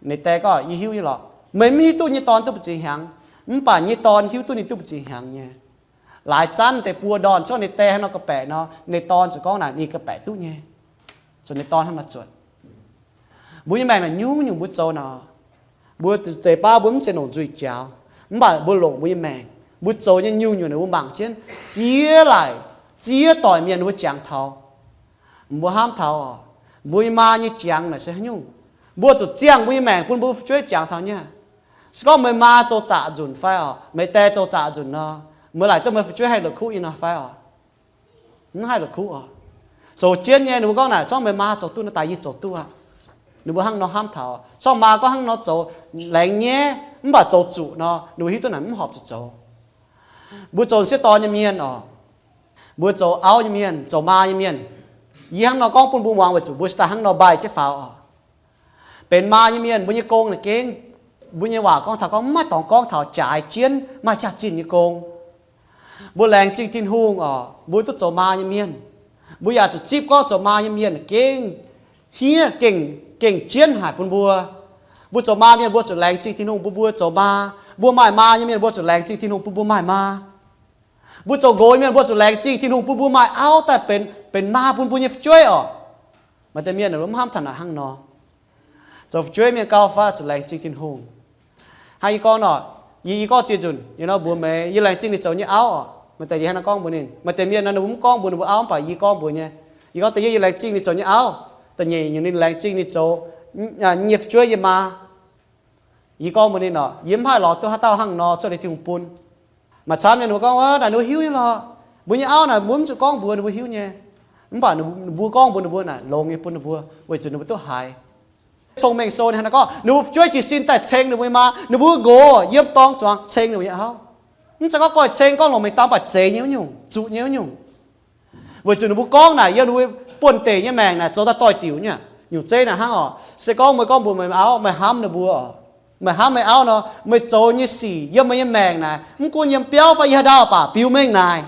Ninh die gorngv, yie hiuv nyei lorqc. Meih mv hiuv duqv nyei dorn duqv mbu'ziex hnyangx, mv baac nyei dorn hiuv duqv ninh duqv mbu'ziex hnyangx nyei. Laaix zanv deix buo ndorn, zorqv ninh die hnangv nor ga'baeqc nor, ninh dorn zuqc gorngv naaic ninh ga'baeqc duqv nyei. Zuqc ninh dorn hnangv nor zuotc. Mbuo nyei maengc naaic nyungc-nyungc mbuo zoux nor, mbuo deix baav mbuo mv zeiz longc nzuih jaux, mv baac mbuo longc mbuo nyei maengc. Mbuo zoux nyei nyungc-nyungc naaic mbuo mangc jienv, ziex laaic, ziex doic mienh mbuo jangx taux. Mbuo hnamv taux oc, mbuo nyei maa nyei jangx naaic se haaix nyungc. Mbuo zuqc ziangh mbuo nyei maengc bun mbuo fu'jueiv jangx taux nyei. Se gorngv meih maa zoux zaqc nzunc fai oc, meih die zoux zaqc nzunc nor, meih laaic duqv meih fu'jueiv haih la'kuqv yie nor fai oc? Mv haih la'kuqv oc. Sou jienv nyei ninh mbuo gorngv naaic, zorqv meih maa zoux duqv nor daaih yie zoux duqv aqv. Ninh mbuo hnangv nor hnamv taux, zorqv maa gorngv hnangv nor zoux, laengz nyaiv mv baac zoux zuqc nor, ninh mbuo hiuv duqv naaic mv horpc zuqc zoux. Mbuo zoux sieqv dorn nyei mienh oc, mbuo zoux auv nyei mienh, zoux maa nyei mienh, yie hnangv nor gorngv bun mbuo muangx weic zuqc mbuo se daaih hnangv nor mbaih jienv faaux oc. Benx maa nyei mienh mbuo nyei gong naaic gengh, mbuo nyei waac gorngv taux gorngv mv maaih dorngx gorngv taux jaaix jienv maaih jaax-zinh nyei gong. Mbuo laengz zingh Tin-Hungh oc, mbuo duqv zoux maa nyei mienh. Mbuo yaac zuqc zipv gorngv zoux maa nyei mienh gengh hniev, gengh, gengh jienv haic bun mbuo. Mbuo zoux maa mienh mbuo zuqc laengz zingh Tin-Hungh bun mbuo zoux maa. Mbuo maaih maa nyei mienh mbuo zuqc laengz zingh Tin-Hungh bun mbuo maaih maa. Mbuo zoux nqox mienh mbuo zuqc laengz zingh Tin-Hungh bun mbuo maaih auv daaih benx, benx maa bun mbuo nyei fu'jueiv oc. Maaih deix mienh mv hnamv taux naaic hnangv nor. Zoux fu'jueiv mienh gauh fai zuqc laengz zingh Tin-Hungh. Hnangv yie gorngv nor, yie, yie gorngv ziex nzunc, yie nor mbuox meih, yie laengz zingh ninh zoux nyei auv oc. Maaih deix yie hnangv nor gorngv mbuox ninh. Maaih deix mienh nor ninh mbuo mv gorngv mbuox ninh mbuo auv, mv baac yie gorngv mbuox nyei. Yie gorngv da'yietv yie laengz zingh ninh zoux nyei auv. Da'nyeic nyungc ninh laengz zingh ninh zoux nyei fu'jueiv nyei maa. Yie gorngv mbuox ninh nor, yie mv haih lorz duqv haaix dauh hnangv nor cuotv liuz Tin-Hungh bun. Maaih camv nyei ninh mbuo gorngv, naaic ninh mbuo hiuv nyei lorqc. Mbuo nyei auv naaic mbuo mv zuqc gorngv mbuox ninh mbuo hiuv nyei. Mv baac ninh mbuo gorngv mbuox ninh mbuo naaic longx nyei bun ninh mbuo, weic zuqc ninh mbuo duqv haiz. Cong-mengh sou ninh hnangv naaiv gorngv, ninh mbuo fu'jueiv jiez sin daaih ceng ninh mbuo nyei maa, ninh mbuo nqox yiem dorng zuangx ceng ninh mbuo nyei auv. Mv zeiz gorngv goiv ceng gorngv longc mengh dau, mv baac zeiz nyei wuov nyungc, zuqc nyei wuov nyungc. Weic zuqc ninh mbuo gorngv naaic yiem ninh mbuo buonv-deic nyei maengc naaic zoux daaih doix-diuc nyei. Nyungc zeiv naaic hnangv oc, se gorngv meih gorngv mbuox meih auv, meih hnamv ninh mbuo oc, meih hnamv meih auv nor, meih zoux nyei sic yiem meih nyei maengc naaic, mv gunv yiem biauv fai yiem haaix ndau baac biux mengh naaic.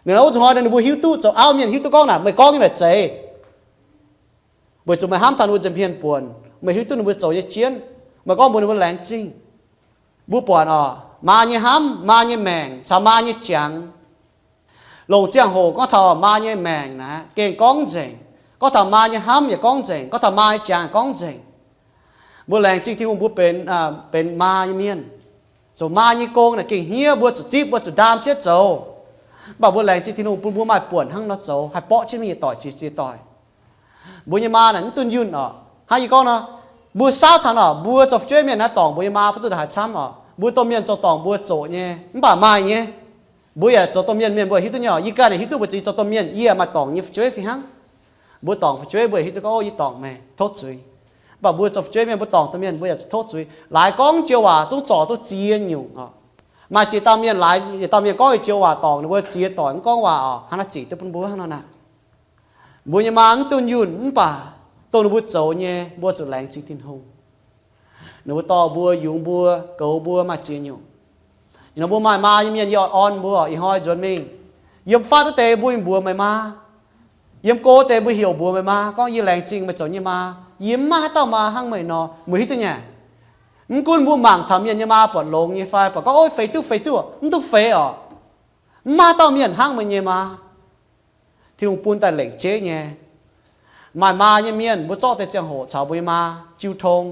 Ninh wuov zuqc hnoi ninh mbuo hiuv duqv, zoux auv mienh hiuv duqv gorngv naaic meih gorngv nyei naaic zeiz. Weic zuqc meih hnamv taux ninh mbuo nza'hmien buonc, meih hiuv duqv ninh mbuo zoux nyei jienv, meih gorngv mbuox ninh mbuo laengz zingh. Mbuo buatc oc, maa nyei hnamv, maa nyei maengc caux maa nyei jangx. Longc ziangh hoc gorngv taux maa nyei maengc naaic gengh gorngv nzengc. Gorngv taux maa nyei hnamv yaac gorngv nzengc. Gorngv taux maa nyei jangx yaac gorngv nzengc. Mbuo laengz zingh Tin-Hungh mbuo benx, benx maa nyei mienh. Zoux maa nyei gong naaic gengh hniev, mbuo zuqc zipv, mbuo zuqc ndaam jienv zoux. Mv baac mbuo laengz zingh Tin-Hungh bun mbuo maaih buonc hnangv nor zoux, haih borqv jienv mingh yietc doic ziex ziex doic. Mbuo nyei maa naaic mv dunh yunh oc. Hnangv yie gorngv nor, mbuo saauv taux oc, mbuo zoux fu'jueiv mienh naaiv dorngc mbuo nyei maa, mv duqv haaix camv oc. Mbuo domh mienh zoux dorngc mbuo zoqc nyei, mv baac maaih nyei. Mbuo yaac zoux domh mienh, mienh mbuo hiuv duqv nyei oc. Yie ganh yaac hiuv duqv mbuo ziex zoux domh mienh, yie maaih dorngc nyei fu'jueiv fih hnangv. Mbuo dorngc fu'jueiv mbuo yaac hiuv duqv gorngv, o, yie dorngc meih, tov zuiz. Mv baac mbuo zoux fu'jueiv mienh, mbuo dorngc domh mienh mbuo yaac tov zuiz. Laaix gorngv joux waac zungv zorc duqv ziex nyungc oc. Maaih ziex dauh mienh laaix, yietc dauh mienh gorngv joux waac dorngc ninh mbuo ziex doic mv gorngv waac oc, hnangv naaiv zic duqv bun mbuo hnangv nor naaic. Mbuo nyei maa mv dunh yunh mv baac dongh ninh mbuo zoux nyei mbuo zuqc laengz zingh Tin-Hungh. Ninh mbuo dorh mbuo, yungz mbuo, goux mbuo maaih ziex nyungc. Ih hnoi mbuo maaih maa nyei mienh yie oix orn mbuo, ih hnoi nzuonx mingh, yiem fatv wuov deix mbuo mingh mbuox meih maa. Yiem go deix mbuo heuc mbuox meih maa gorngv, yie laengz zingh meih zoux nyei maa. Yie mv maaih haaix dauh maa hnangv meih nor, meih hiuv duqv nyei. Mv gunv mbuo mangc taux mienh nyei maa buatc longx nyei fai buatc gorngv, o, feix duqv, feix duqv, mv duqv feix oc. Mv maaih haaix dauh mienh hnangv meih nyei maa. Tin-Hungh bun daaih lengc jeiv nyei. Maaih maa nyei mienh mbuo zorqv deix ziangh hoc caux mbuo nyei maa jiu tong,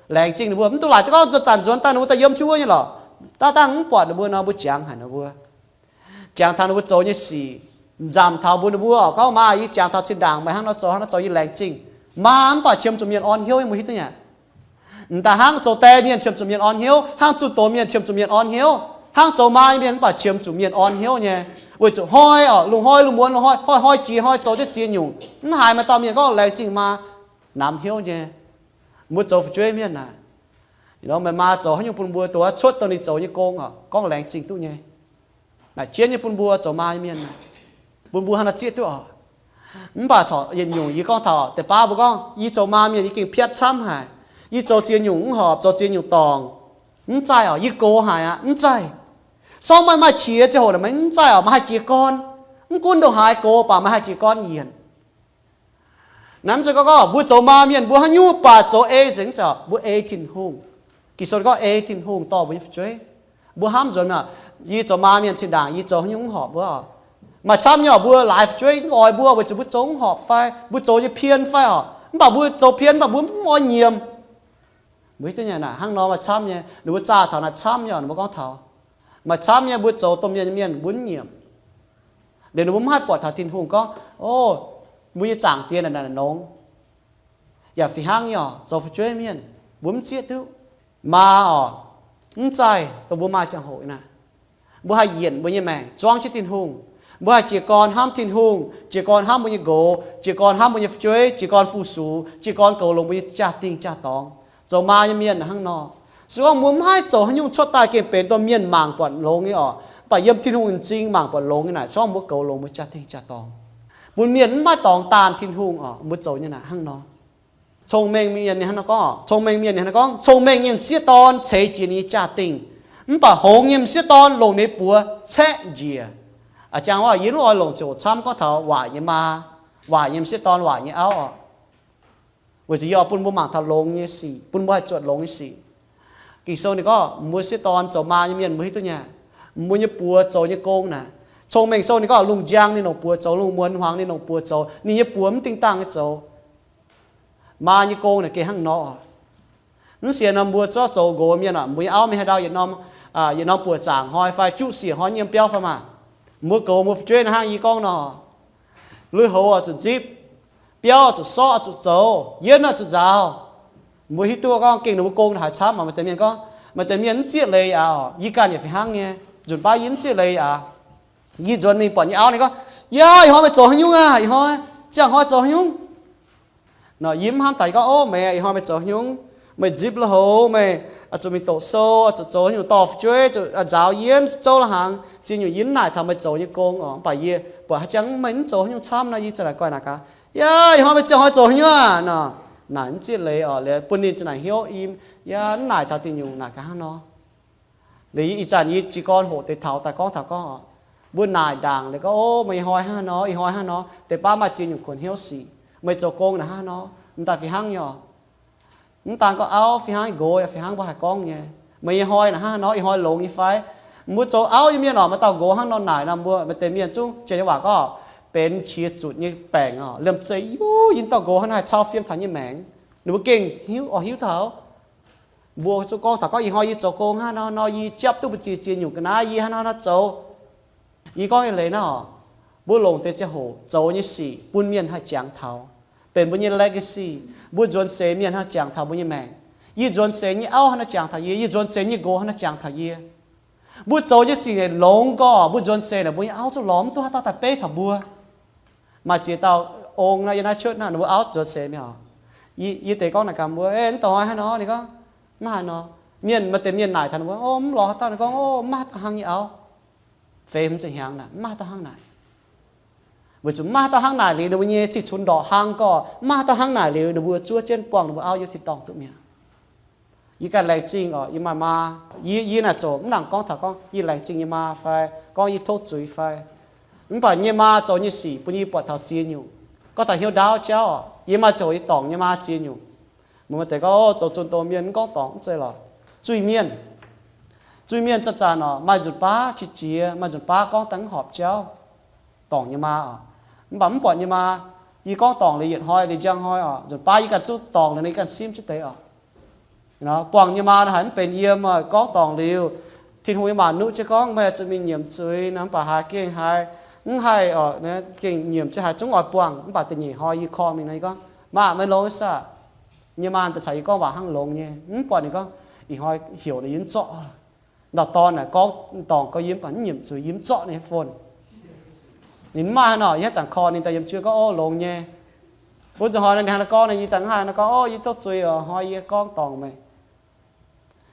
laengz zingh ninh mbuo. Mv dungx laaic duqv gorngv zanc-zanc nzuonx daaih ninh mbuo daaih yiem jienv wuov nyei lorqc. Daaih dangh mv buatc ninh mbuo nor, mbuo jangx haic ninh mbuo. Jangx taux ninh mbuo zoux nyei sic, nzamc taux mbuox ninh mbuo gorngv, maa, yie jangx taux zinh ndaangc meih hnangv nor zoux, hnangv nor zoux, yie laengz zingh. Maa mv baac qiemx zuqc mienh orn hnyouv nyei, mbuo hiuv duqv nyei. M'daaih hnangv zoux die mienh qiemx zuqc mienh orn hnyouv, hnangv zunh doz mienh qiemx zuqc mienh orn hnyouv, hnangv zoux maa nyei mienh mv baac qiemx zuqc mienh orn hnyouv nyei. Weic zuqc hnoi oc, lungh hnoi lungh muonz, lungh hnoi, hnoi-hnoi jiex hnoi zoux jienv ziex nyungc, mv haiz maaih dauh mienh gorngv laengz zingh maa, namx hnyouv nyei. Mbuo zoux fu'jueiv mienh naaic, meih maa zoux haaix nyungc bun mbuo, dongh wuov cuotv dongh ninh zoux nyei gong oc, gorngv laengz zingh duqv nyei. Naaic jienv nyei bun mbuo zoux maa nyei mienh naaic, bun mbuo hnangv naaiv zieqv duqv oc. Mv baac corc yietc nyungc yie gorngv taux deix baav mbuo gorngv, yie zoux maa mienh yie gengh piatv camv haic. Yie zoux ziex nyungc mv horpc, zoux ziex nyungc dorngc. Mv zaih oc, yie gox haic aqv, mv zaih. Sorng maaih, maaih qiex ziangh hoc naaic meih mv zaih oc, meih haih jiez gorn. Mv gunv ndongc haaix gox baac meih haih jiez gorn yienc. Naaiv mv zeiz gorngv, gorngv mbuo zoux maa mienh mbuo haaix nyungc baac zoux ei nzengc, mv zeiz oc, mbuo ei Tin-Hungh. Ging-Sou gorngv ei Tin-Hungh dorh mbuo nyei fu'jueiv. Mbuo hnamv nzuonx mi'aqv, yie zoux maa mienh zinh ndaangc yie zoux haaix nyungc mv horpc mbuo oc. Maaih camv nyei oc, mbuo laaix fu'jueiv mv oix mbuo weic zuqc mbuo zoux mv horpc fai mbuo zoux nyei pien fai oc, mv baac mbuo zoux pien mv baac mbuo mv oix nyiemc. Mbuo hiuv duqv nyei naaic, hnangv nor maaih camv nyei, ninh mbuo zaah taux naaic camv nyei oc, ninh mbuo gorngv taux maaih camv nyei mbuo zoux domh mienh, mienh mbuo mv nyiemc. Liuz ninh mbuo mv haih buatc taux Tin-Hungh gorngv, o, mbuo nyei Zaangc Diex naaic, naaic, naaic nongx. Yaac fih hnangv nyei oc, zoux fu'jueiv mienh mbuo mv zieqv duqv. Maa oc, mv zaih dongh mbuo maaih ziangh hoc naaic, mbuo haih yienc mbuo nyei maengc zuangv jienv Tin-Hungh. Mbuo haih jiez gorn hnamv Tin-Hungh, jiez gorn hnamv mbuo nyei nqox, jiez gorn hnamv mbuo nyei fu'jueiv, jiez gorn fu-sux, jiez gorn goux longx mbuo nyei jaa-dingh jaa-dorngx. Zoux maa nyei mienh hnangv nor. Se gorngv mbuo mv haih zoux haaix nyungc cuotv daaih gengh benx dongh mienh mangc buatc longx nyei oc, mv baac yiem Tin-Hungh nyei m'zing mangc buatc longx nyei naaic, se gorngv mbuo goux longx mbuo jaa-dingh jaa-dorngx, bun mienh mv maaih dorngx daanh Tin-Hungh oc. Mbuo zoux nyei naaic hnangv nor. Cong-mengh mienh ninh hnangv nor gorngv, cong-mengh mienh ninh hnangv nor gorngv, cong-mengh nyei m'sieqv dorn ceix jiez ninh nyei jaa-dingh, mv baac hngongx nyei m'sieqv dorn longc ninh nyei buoz caeqv njiec. A'jangv wuov yie mv oix longc ziouc camv gorngv taux waaic nyei maa, waaic nyei m'sieqv dorn, waaic nyei auv oc. Weic zuqc yie oix bun mbuo mangc taux longx nyei sic, bun mbuo haih zuotc longx nyei sic. Ging-Sou ninh gorngv mbuo sieqv dorn zoux maa nyei mienh mbuo hiuv duqv nyei, mbuo nyei buoz zoux nyei gong naaic. Cong-mengh Sou ninh gorngv lungh njang ninh longc buoz zoux, lungh muonz hmuangx ninh longc buoz zoux, ninh nyei buoz mv ding dangh nyei zoux. Maa nyei gong naaic gengh hnangv nor. Mv sienx nor mbuo zorqv zoux nqox mienh oc, mbuo nyei auv mingh haaix ndau yietc norm, yietc norm buoqc zaangc hnoi fai juqv siec hnoi yiem biauv fai maah. Mbuo goux mbuo fu'jueiv naaiv hnangv yie gorngv nor, lui-houx oix zuqc nzipv, biauv oix zuqc sorqv, oix zuqc zoux, yienv oix zuqc nzaaux. Mbuo hiuv duqv gorngv gengh ninh mbuo gong haaix camv oc. Maaih deix mienh gorngv, maaih deix mienh mv zieqv leiz aqv oc. Yie ganh yaac fih hnangv nyei. Nzunc baav yie mv zieqv leiz aqv. Yie nzuonx mingh buatc nyei auv ninh gorngv, yaac ih hnoi meih zoux haaix nyungc aqv? Ih hnoi, ziangh hnoi zoux haaix nyungc? Nor yie mv hnamv daaih, yie gorngv, ov, meih ih hnoi meih zoux haaix nyungc? Meih nzipv lui-houx, meih oix zuqc mingh doqc sou, oix zuqc zoux haaix nyungc dorh fu'jueiv, zuqc nzaaux yienv, zouv la'hnaangx, ziex nyungc yie mv naaic taux meih zoux nyei gong oc. Mv baac yie buatc haaix jangx meih mv zoux haaix nyungc camv nor, yie za'naaic guai naaic gaax, yaac ih hnoi meih ziangh hnoi zoux haaix nyungc aqv? Nor Naaic mv zieqv leiz oc, liuz bun ninh za'naaic hnyouv im, yaac mv naaic taux deic nyungc naaic ga'hnangv nor. Liuz ih zanc yie jiez gorn hoqc deix taux daaih gorngv taux gorngv oc, mbuo naaic ndaangc liuz gorngv, O, meih nyei hnoi hnangv nor, ih hnoi hnangv nor, deix baav maaih ziex nyungc kuonx hnyouv sic. Meih zoux gong naaic hnangv nor, m'daaih fih hnangv nyei oc. Mv daan gorngv auv fih hnangv, nqox yaac fih hnangv, mbuo haih gorngv nyei. Meih nyei hnoi naaic hnangv nor, ih hnoi longx nyei fai? Mbuo zoux auv nyei mienh oc, maaih dauh nqox hnangv nor naaic nor, mbuo maaih deix mienh zungv jiex nyei waac gorngv benx qiex zutc nyei baengc oc. Liemh zeih yuv yie dauh nqox hnangv naaic cau fiem taux nyei maengc. Ninh mbuo gengh hiuv oc, hiuv taux. Mbuo zungv gorngv taux gorngv ih hnoi yie zoux gong hnangv nor, nor yie japv duqv mbu'ziex ziex nyungc ga'naaiv, yie hnangv nor hnangv zoux. Yie gorngv nyei leiz naaiv oc, mbuo longc deix ziangh hoc zoux nyei sic bun mienh haih jangx taux, benx mbuo nyei legacy. Mbuo nzuonx seix mienh hnangv jangx taux mbuo nyei maengc. Yie nzuonx seix nyei auv hnangv nor jangx taux yie, yie nzuonx seix nyei nqox hnangv nor jangx taux yie. Mbuo zoux nyei sic naaic longx gorx, mbuo nzuonx seix naaic mbuo nyei auv zungv lorz mv duqv haaix dauh daaih beiv taux mbuo. Maaih ziex dauh ong naaiv yiem naaiv cuotv naaiv, ninh mbuo auv nzuonx seix mingh oc. Yie, yie deix gorngv naaic gaax mbuo, Mv dongh hnoi hnangv nor? Ninh gorngv, Mv haaix nor. Mienh, maaih deix mienh naaic taux ninh mbuo, O, mv lorz haaix dauh. Ninh gorngv, O, mv maaih haaix dauh hnangv nyei auv. Feix hmz ziepc hnyangx naaic mv maaih haaix dauh hnangv naaic. Weic zuqc mv maaih haaix dauh hnangv naaic liuz, ninh mbuo nyei zih cunx ndorqc hnangv gorx. Mv maaih haaix dauh hnangv naaic liuz, ninh mbuo zuov jienv buangh ninh mbuo auv yiem tin-dorngh duqv mi'aqv. Yie ganh laengz zingh oc, yie maaih maa, yie, yie naaic zoux mv nangc gorngv taux gorngv yie laengz zingh yie maa fai gorngv yie tov zuiz fai. Mv baac yie maa zoux nyei sic bun yie buatc taux ziex nyungc. Gorngv taux hnyouv ndaauv jauv oc, yie maaih ziangh hoc yie dorngc yie maa ziex nyungc. Mbuo maaih deix gorngv, O, zoux zunh doz mienh mv gorngv dorngc mv zeiz lorqc. Zuiz-mienh, zuiz-mienh zanc-zanc oc, maaih nzunc baav qiex jiez, maaih nzunc baav gorngv daaih mv horpc jauv, dorngc nyei maa oc. Mv baac mv buatc nyei maa, yie gorngv dorngc liuz yietc hnoi liuz njang hnoi oc, nzunc baav yie ganh zungv dorngc liuz nor yie ganh simv jienv deix oc. Buangh nyei maa nor haiz mv benx yiem oc, gorngv dorngc liuz, Tin-Hungh nyei waac nuqv jienv gorngv meih zuqc mingh nyiemc zuiz nor, mv baac haiz gengh haiz mv haih oc, gengh nyiemc jienv haiz zungv oix buangh. Mv baac da'nyeic hnoi yie korv mingh nor yie gorngv, Maa, meih longx saah? Nyei maa daaih caux yie gorngv waac hnangv longx nyei. Mv buatc ninh gorngv, Ih hnoi heuc nor yie mv zorqv. Ndau-dorn naaic gorngv dorngc gorngv yie mv baac mv nyiemc zuiz, yie mv zorqv ninh nyei phone. Ninh mv maaih haaix nor, yie haaix zanc korv ninh daaih yiem juov gorngv, O, longx nyei. Wuov zanc hnoi ninh hnangv naaiv gorngv nor, yie daaih mv haih nor gorngv, O, yie tov zuiz oc, hnoi yie gorngv dorngc meih.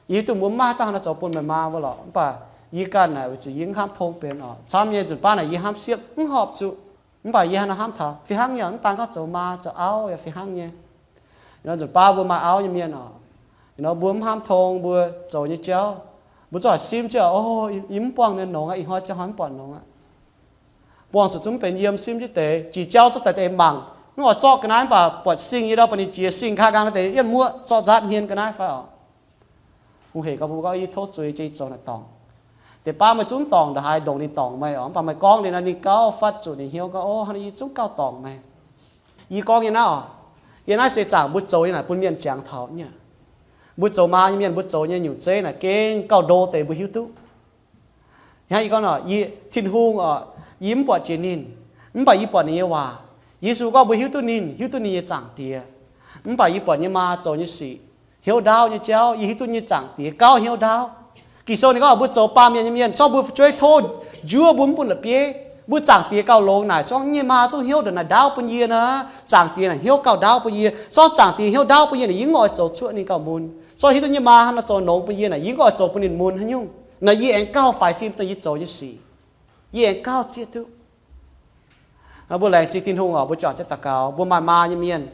Yie hiuv duqv mbuo mv maaih haaix dauh haaix nor zoux bun meih maa mbuo lorqc. Mv baac yie ganh naaic weic zuqc yie mv hnamv tong benx oc. Camv nyei nzunc baav naaic yie hnamv siepv mv horpc zuqc. Mv baac yie hnangv nor hnamv taux fih hnangv nyei, mv daan gorngv zoux maa zoux auv yaac fih hnangv nyei. Nor nzunc baav mbuo maaih auv nyei mienh oc, nor mbuo mv hnamv tong mbuo zoux nyei jauv, mbuo zungv haiz simv jienv, O, yie mv buangh ninh nongx aqv, ih hnoi ziangh hnoi mv buatc nongx aqv. Buangh zuqc zungv benx yiem simv jienv deix, jiex jauv zungv daaih deix mangc, mv oix zorqv ga'naaiv mv baac buatc sing nyei ndau baac ninh jiex sing nqa'haav nqaang deix yienh muoqv zorqv nzaatv hmien ga'naaiv fai oc. Hungh hec gorngv mbuo gorngv yie tov zuiz jiex zoux naaic dorngc. Deix baav meih zungv dorngc ndongc haaix, ndongc ninh dorngc meih oc. Mv baac meih gorngv liuz nor ninh gauh fatv zuqc ninh hnyouv gorngv, O, hnangv naaiv yie zungv gauh dorngc meih. Yie gorngv nyei naaiv oc, yie naaiv seix zaangc mbuo zoux nyei naaic bun mienh jangx taux nyei. Mbuo zoux maa nyei mienh mbuo zoux nyei nyungc zeiv naaic gengh gauh ndo deix mbuo hiuv duqv. Hnangv yie gorngv nor, yie, Tin-Hungh oc, yie mv buatc jiex ninh, mv baac yie buatc ninh nyei waac. Yesu gorngv mbuo hiuv duqv ninh, hiuv duqv ninh nyei Zaangc Diex. Mv baac yie buatc nyei maa zoux nyei sic, hnyouv ndaauv nyei jauv, yie hiuv duqv nyei Zaangc Diex gauh hnyouv ndaauv. Ging-Sou ninh gorngv mbuo zoux baamh mienh nyei mienh, zorngv mbuo fu'jueiv tov njuov mbuo mv bun la'bieiv, mbuo Zaangc Diex gauh longx naaic, zorngv nyei maa zungv hnyouv ndongc naaic ndaauv bun yie nor, Zaangc Diex naaic hnyouv gauh ndaauv bun yie. Zorngv Zaangc Diex hnyouv ndaauv bun yie naaic, yie mv oix zoux cuoqv ninh gauh mun. Zorngv hiuv duqv nyei maa hnangv nor zoux nongx bun yie naaic, yie mv oix zoux bun ninh mun haaix nyungc. Naaic yie aengx gauh faix fim dongh yie zoux nyei sic. Yie aengx gauh zieqv duqv. Mbuo laengz zingh Tin-Hungh oc, mbuo juangc jienv daux gaux. Mbuo maaih maa nyei mienh,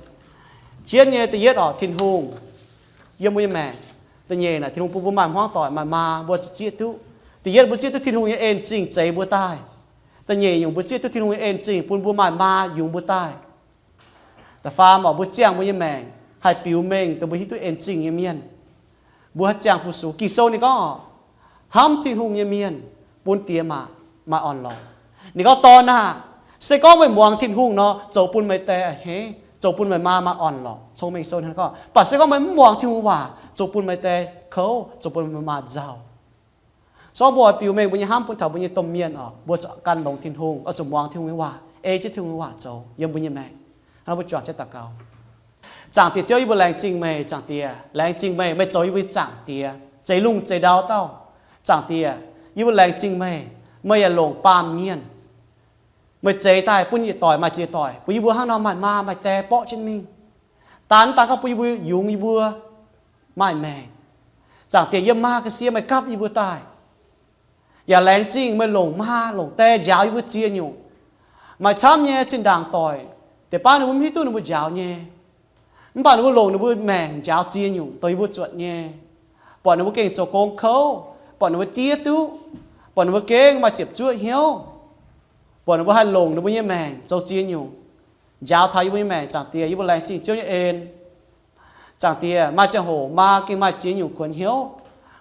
jienv nyei da'yietv oc, Tin-Hungh yiem mbuo nyei maengc. Da'nyeic naaic, Tin-Hungh bun mbuo maaih hmuangv doic, maaih maa, mbuo zuqc zieqv duqv. Da'yietv, mbuo zieqv duqv Tin-Hungh nyei en zingh zeix mbuo daaih. Da'nyeic nyungc, mbuo zieqv duqv Tin-Hungh nyei en zingh bun mbuo maaih maa yungz mbuo daaih. Da'faam oc, mbuo ziangh mbuo nyei maengc haih biux mengh dongh mbuo hiuv duqv en zingh nyei mienh. Mbuo haih ziangh fu-sux. Ging-Sou ninh gorngv, hnamv Tin-Hungh nyei mienh bun diex maac maaih orn-lorqc. Ninh gorngv, Dorn aah! Se gorngv meih muangx Tin-Hungh nor, zoux bun meih die a'hneiv, zoux bun meih maa maaih orn-lorqc. Cong-Mengh Sou ninh gorngv, mv baac se gorngv meih mv muangx Tin-Hungh waac, zoux bun meih die kouv, zoux bun meih maa nzauh. Zorngv mbuo oix biux mengh mbuo nyei hnamv bun taux mbuo nyei domh mienh oc, mbuo zuqc gan longx Tin-Hungh, oix zuqc muangx Tin-Hungh nyei waac, ei jienv Tin-Hungh nyei waac zoux yiem mbuo nyei maengc. Hnangv mbuo juangc jienv daux gaux. Zaangc Diex Ziouv, yie mbuo laengz zingh meih, Zaangc Diex. Laengz zingh meih, meih zoux yie mbuo nyei Zaangc Diex, zeix lungh zeix ndau dauh. Zaangc Diex, yie mbuo laengz zingh meih, meih yaac longc baamh mienh. Meih zeix daaih bun yietc doic maaih ziex doic, bun yie mbuo hnangv nor maaih maa maaih die borqv jienv mingh. Daan daan gorngv bun yie mbuo yungz yie mbuo maaih maengc. Zaangc Diex, yiem maa ga'sie meih gapv yie mbuo daaih. Yaac laengz zingh meih longc maa longc die njaaux yie mbuo ziex nyungc. Maaih camv nyei zinh ndaangc doic, deix baav ninh mbuo mv hiuv duqv ninh mbuo njaaux nyei. Mv baac ninh mbuo longc ninh mbuo maengc njaaux ziex nyungc dongh yie mbuo zuotc nyei, buatc ninh mbuo gengh zoux gong kouv, buatc ninh mbuo diev duqv, buatc ninh mbuo gengh maaih ziepc zuoqv hnyouv, buatc ninh mbuo haih longc ninh mbuo nyei maengc zoux ziex nyungc, njaaux taux yie mbuo nyei maengc. Zaangc Diex, yie mbuo laengz zingh Ziouv nyei en. Zaangc Diex, maaih ziangh hoc maa gengh maaih ziex nyungc kuonx hnyouv,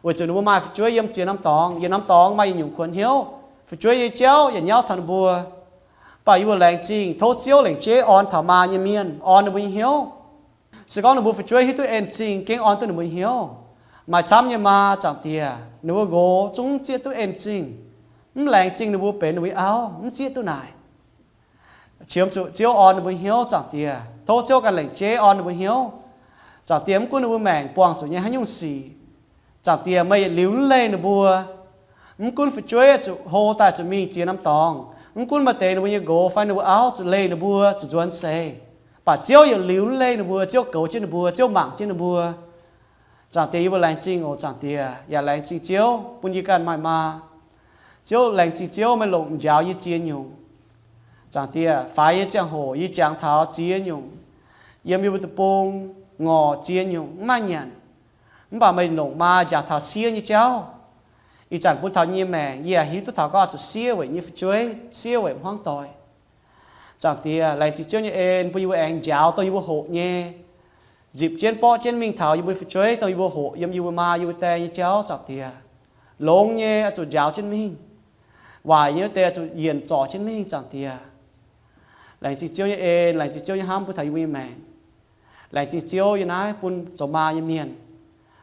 weic zuqc ninh mbuo maaih fu'jueiv yiem ziex norm dorngx, yietc norm dorngx maaih yietc nyungc kuonx hnyouv, fu'jueiv nyei jauv yaac nyauv taux ninh mbuo. Mv baac yie mbuo laengz zingh tov Ziouv lengc jeiv orn taux maa nyei mienh, orn ninh mbuo nyei hnyouv. Se gorngv ninh mbuo fu'jueiv hiuv duqv en zingh, gengh orn duqv ninh mbuo nyei hnyouv. Maaih camv nyei maa, Zaangc Diex, ninh mbuo nqox zungv mv zieqv duqv en zingh, mv laengz zingh ninh mbuo benx ninh mbuo nyei auv, mv zieqv duqv naaic. Qiemx zuqc Ziouv orn ninh mbuo hnyouv, Zaangc Diex. Tov Ziouv ganh lengc jeiv orn ninh mbuo hnyouv. Zaangc Diex, mv gunv ninh mbuo maengc buangh zuqc nyei haaix nyungc sic, Zaangc Diex, meih yietc liuz mv leih ninh mbuo. Mv gunv fu'jueiv zuqc hlo daaih zuqc mingh ziex norm dorngx, mv gunv maaih deix ninh mbuo nyei nqox fai ninh mbuo auv zuqc leih ninh mbuo zuqc nzuonx seix, baac Ziouv yietc liuz mv leih ninh mbuo. Ziouv goux jienv ninh mbuo, Ziouv mangc jienv ninh mbuo. Zaangc Diex, yie mbuo laengz zingh oc, Zaangc Diex. Yaac laengz zingh Ziouv bun yie ganh maaih maa. Ziouv, laengz zingh Ziouv meih longc njaaux yie ziex nyungc. Zaangc Diex, faix nyei ziangh hoc yie jangx taux ziex nyungc, yiem yie mbuo deic-bung ngorc ziex nyungc mv maaih nyanc. Mv baac meih longc maa njaaux taux siev nyei jauv. Ih zanc bun taux yie nyei maengc, yie yaac hiuv duqv taux gorngv zuqc siev weic nyei fu'jueiv, siev weic hmuangv doic. Zaangc Diex, laengz zingh Ziouv nyei en bun yie mbuo aengx njaaux dongh yie mbuo hoqc nyei, nzipc jienv borqv jienv mingh taux yie mbuo fu'jueiv dongh yie mbuo hoqc yiem yie mbuo maa yie mbuo die nyei jauv, Zaangc Diex. Longx nyei oix zuqc njaaux jienv mingh, waaic nyei wuov deix oix zuqc yienc zorc jienv mingh, Zaangc Diex. Laengz zingh Ziouv nyei en, laengz zingh Ziouv nyei hnamv bun taux yie mbuo nyei maengc. Laengz zingh Ziouv yiem naaiv bun zoux maa nyei mienh,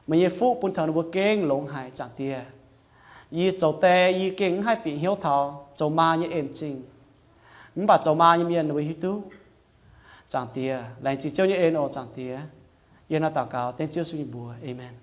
meih nyei fuqv bun taux ninh mbuo gengh longx haic, Zaangc Diex. Yie zoux die yie gengh mv haih bieqc hnyouv taux zoux maa nyei en-zingh, mv baac zoux maa nyei mienh ninh mbuo hiuv duqv. Zaangc Diex, laengz zingh Ziouv nyei en oc, Zaangc Diex. Yie naaiv daux gaux dengv Ziouv Yesu nyei mbuox. Aamen.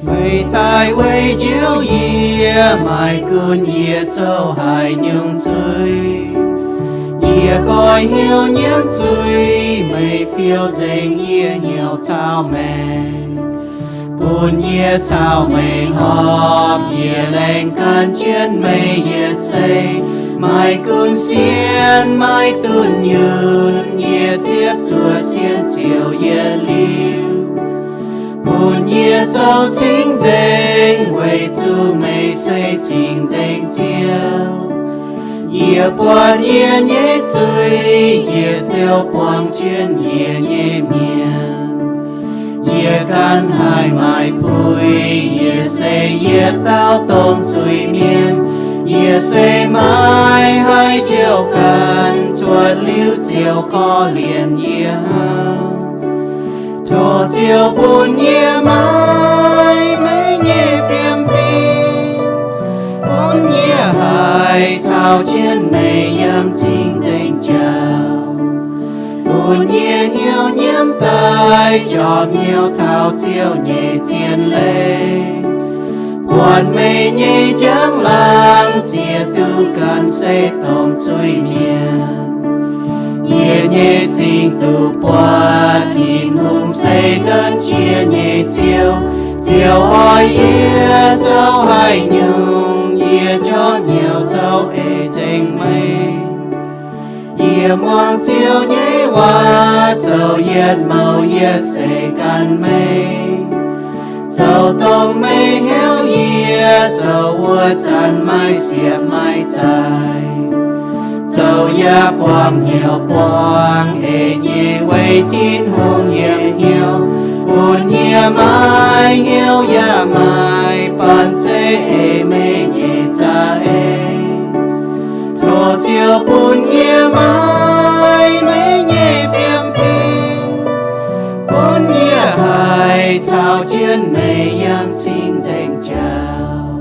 Meih daaih weic njoux yie, maiv gunv yie zoux haaix nyungc zuiz. Yie goiv hnyouv nyiemv zuiz, meih fiou nzengc yie hnyouv caux maengc. Bun yie caux meih horpc, yie laengz gan jienv meih yietc seix. Maiv gunv sienx maiv dunh yunh, yie ziepc zuoqc sienx ziouc yietc liuz. Bun yie zoux cing-nzengc, weic zuqc meih se cing-nzengc Ziouv. Yie buatc yie nyei zuiz, yie ziouc buangh jienv yie nyei mienh. Yie ganh haih maaic puix, yie se yietc dauh domh zuiz-mienh. Yie se maiv haih jouh ganh, cuotv liuz ziouc korv-lienh yie hnangv. Tov Ziouv bun yie maaih meih nyei fiem-fim, bun yie haih caux jienv meih yangh cing-nzengc jauv. Bun yie hnyouv nyiemv daaih jorm hnyouv taux Ziouv nyei zien leiz, buatc meih nyei njang-laangc ziex duqv ganh se domh zuiz-mienh. Yie nyei zingh duqv buatc Tin-Hungh se nduov jiex nyei Ziouv. Ziouv oix yie zoux haaix nyungc, yie jorm hnyouv coux ei nzengc meih. Yie muangx Ziouv nyei waac zoux yietc mouc, yie seix ganh meih. Zoux dongh meih heuc yie zoux wuov zanc, maiv siepv maiv zaih. Zoux yaac buangh hnyouv buangh eix nyei weic Tin-Hungh yiem hnyouv, bun yie maaih hnyouv yaac maaih banh zeiv eix meih nyei za'eix. Tov Ziouv bun yie maaih meih nyei fiem-fim, bun yie haih caux jienv meih yangh cing-nzengc jauv.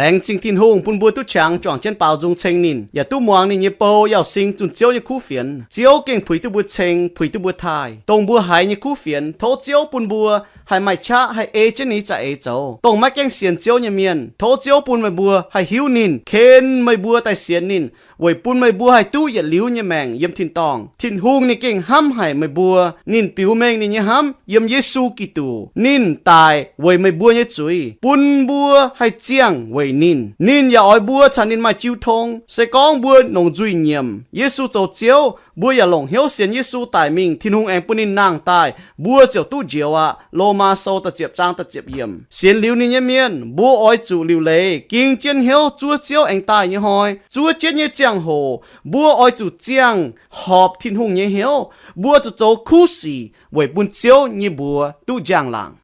Laengz zingh Tin-Hungh bun mbuo duqv qangx juangc jienv baaux nzung ceng ninh, yaac duqv muangx ninh nyei bou yauz sing zunh Ziouv nyei kuv fienx. Ziouv gengh puix duqv mbuo ceng, puix duqv mbuo taaih, dongh mbuo haiz nyei kuv fienx. Tov Ziouv bun mbuo haih maaih qaqv haih ei jienv ninh nyei za'eix zoux. Dongh maiv gaengh sienx Ziouv nyei mienh, tov Ziouv bun meih mbuo haih hiuv ninh, ken meih mbuo daaih sienx ninh, weic bun meih mbuo haih duqv yietc liuz nyei maengc yiem tin-dorngh. Tin-Hungh ninh gengh hnamv haic meih mbuo. Ninh biux mengh ninh nyei hnamv yiem Yesu Giduc. Ninh daic weic meih mbuo nyei zuiz, bun mbuo haih ziangh weic ninh. Ninh yaac oix mbuo caux ninh maaih jiu tong. Se gorngv mbuo longc nzuih nyiemc Yesu zoux Ziouv, mbuo yaac longc hnyouv sienx Yesu daic mingh, Tin-Hungh aengx bun ninh nangh daaih, mbuo ziouc duqv njoux aqv. Lomaa Sou da'ziepc zaang da'ziepc yiemc. Sienx liuz ninh nyei mienh, mbuo oix zuqc liuc leiz ging jienv hnyouv zuov Ziouv aengx daaih nyei hnoi. Zuov jienv nyei ziangh hoc, mbuo oix zuqc ziangh horpc Tin-Hungh nyei hnyouv. Mbuo zuqc zoux kuv sic weic bun Ziouv nyei mbuox duqv njang-laangc.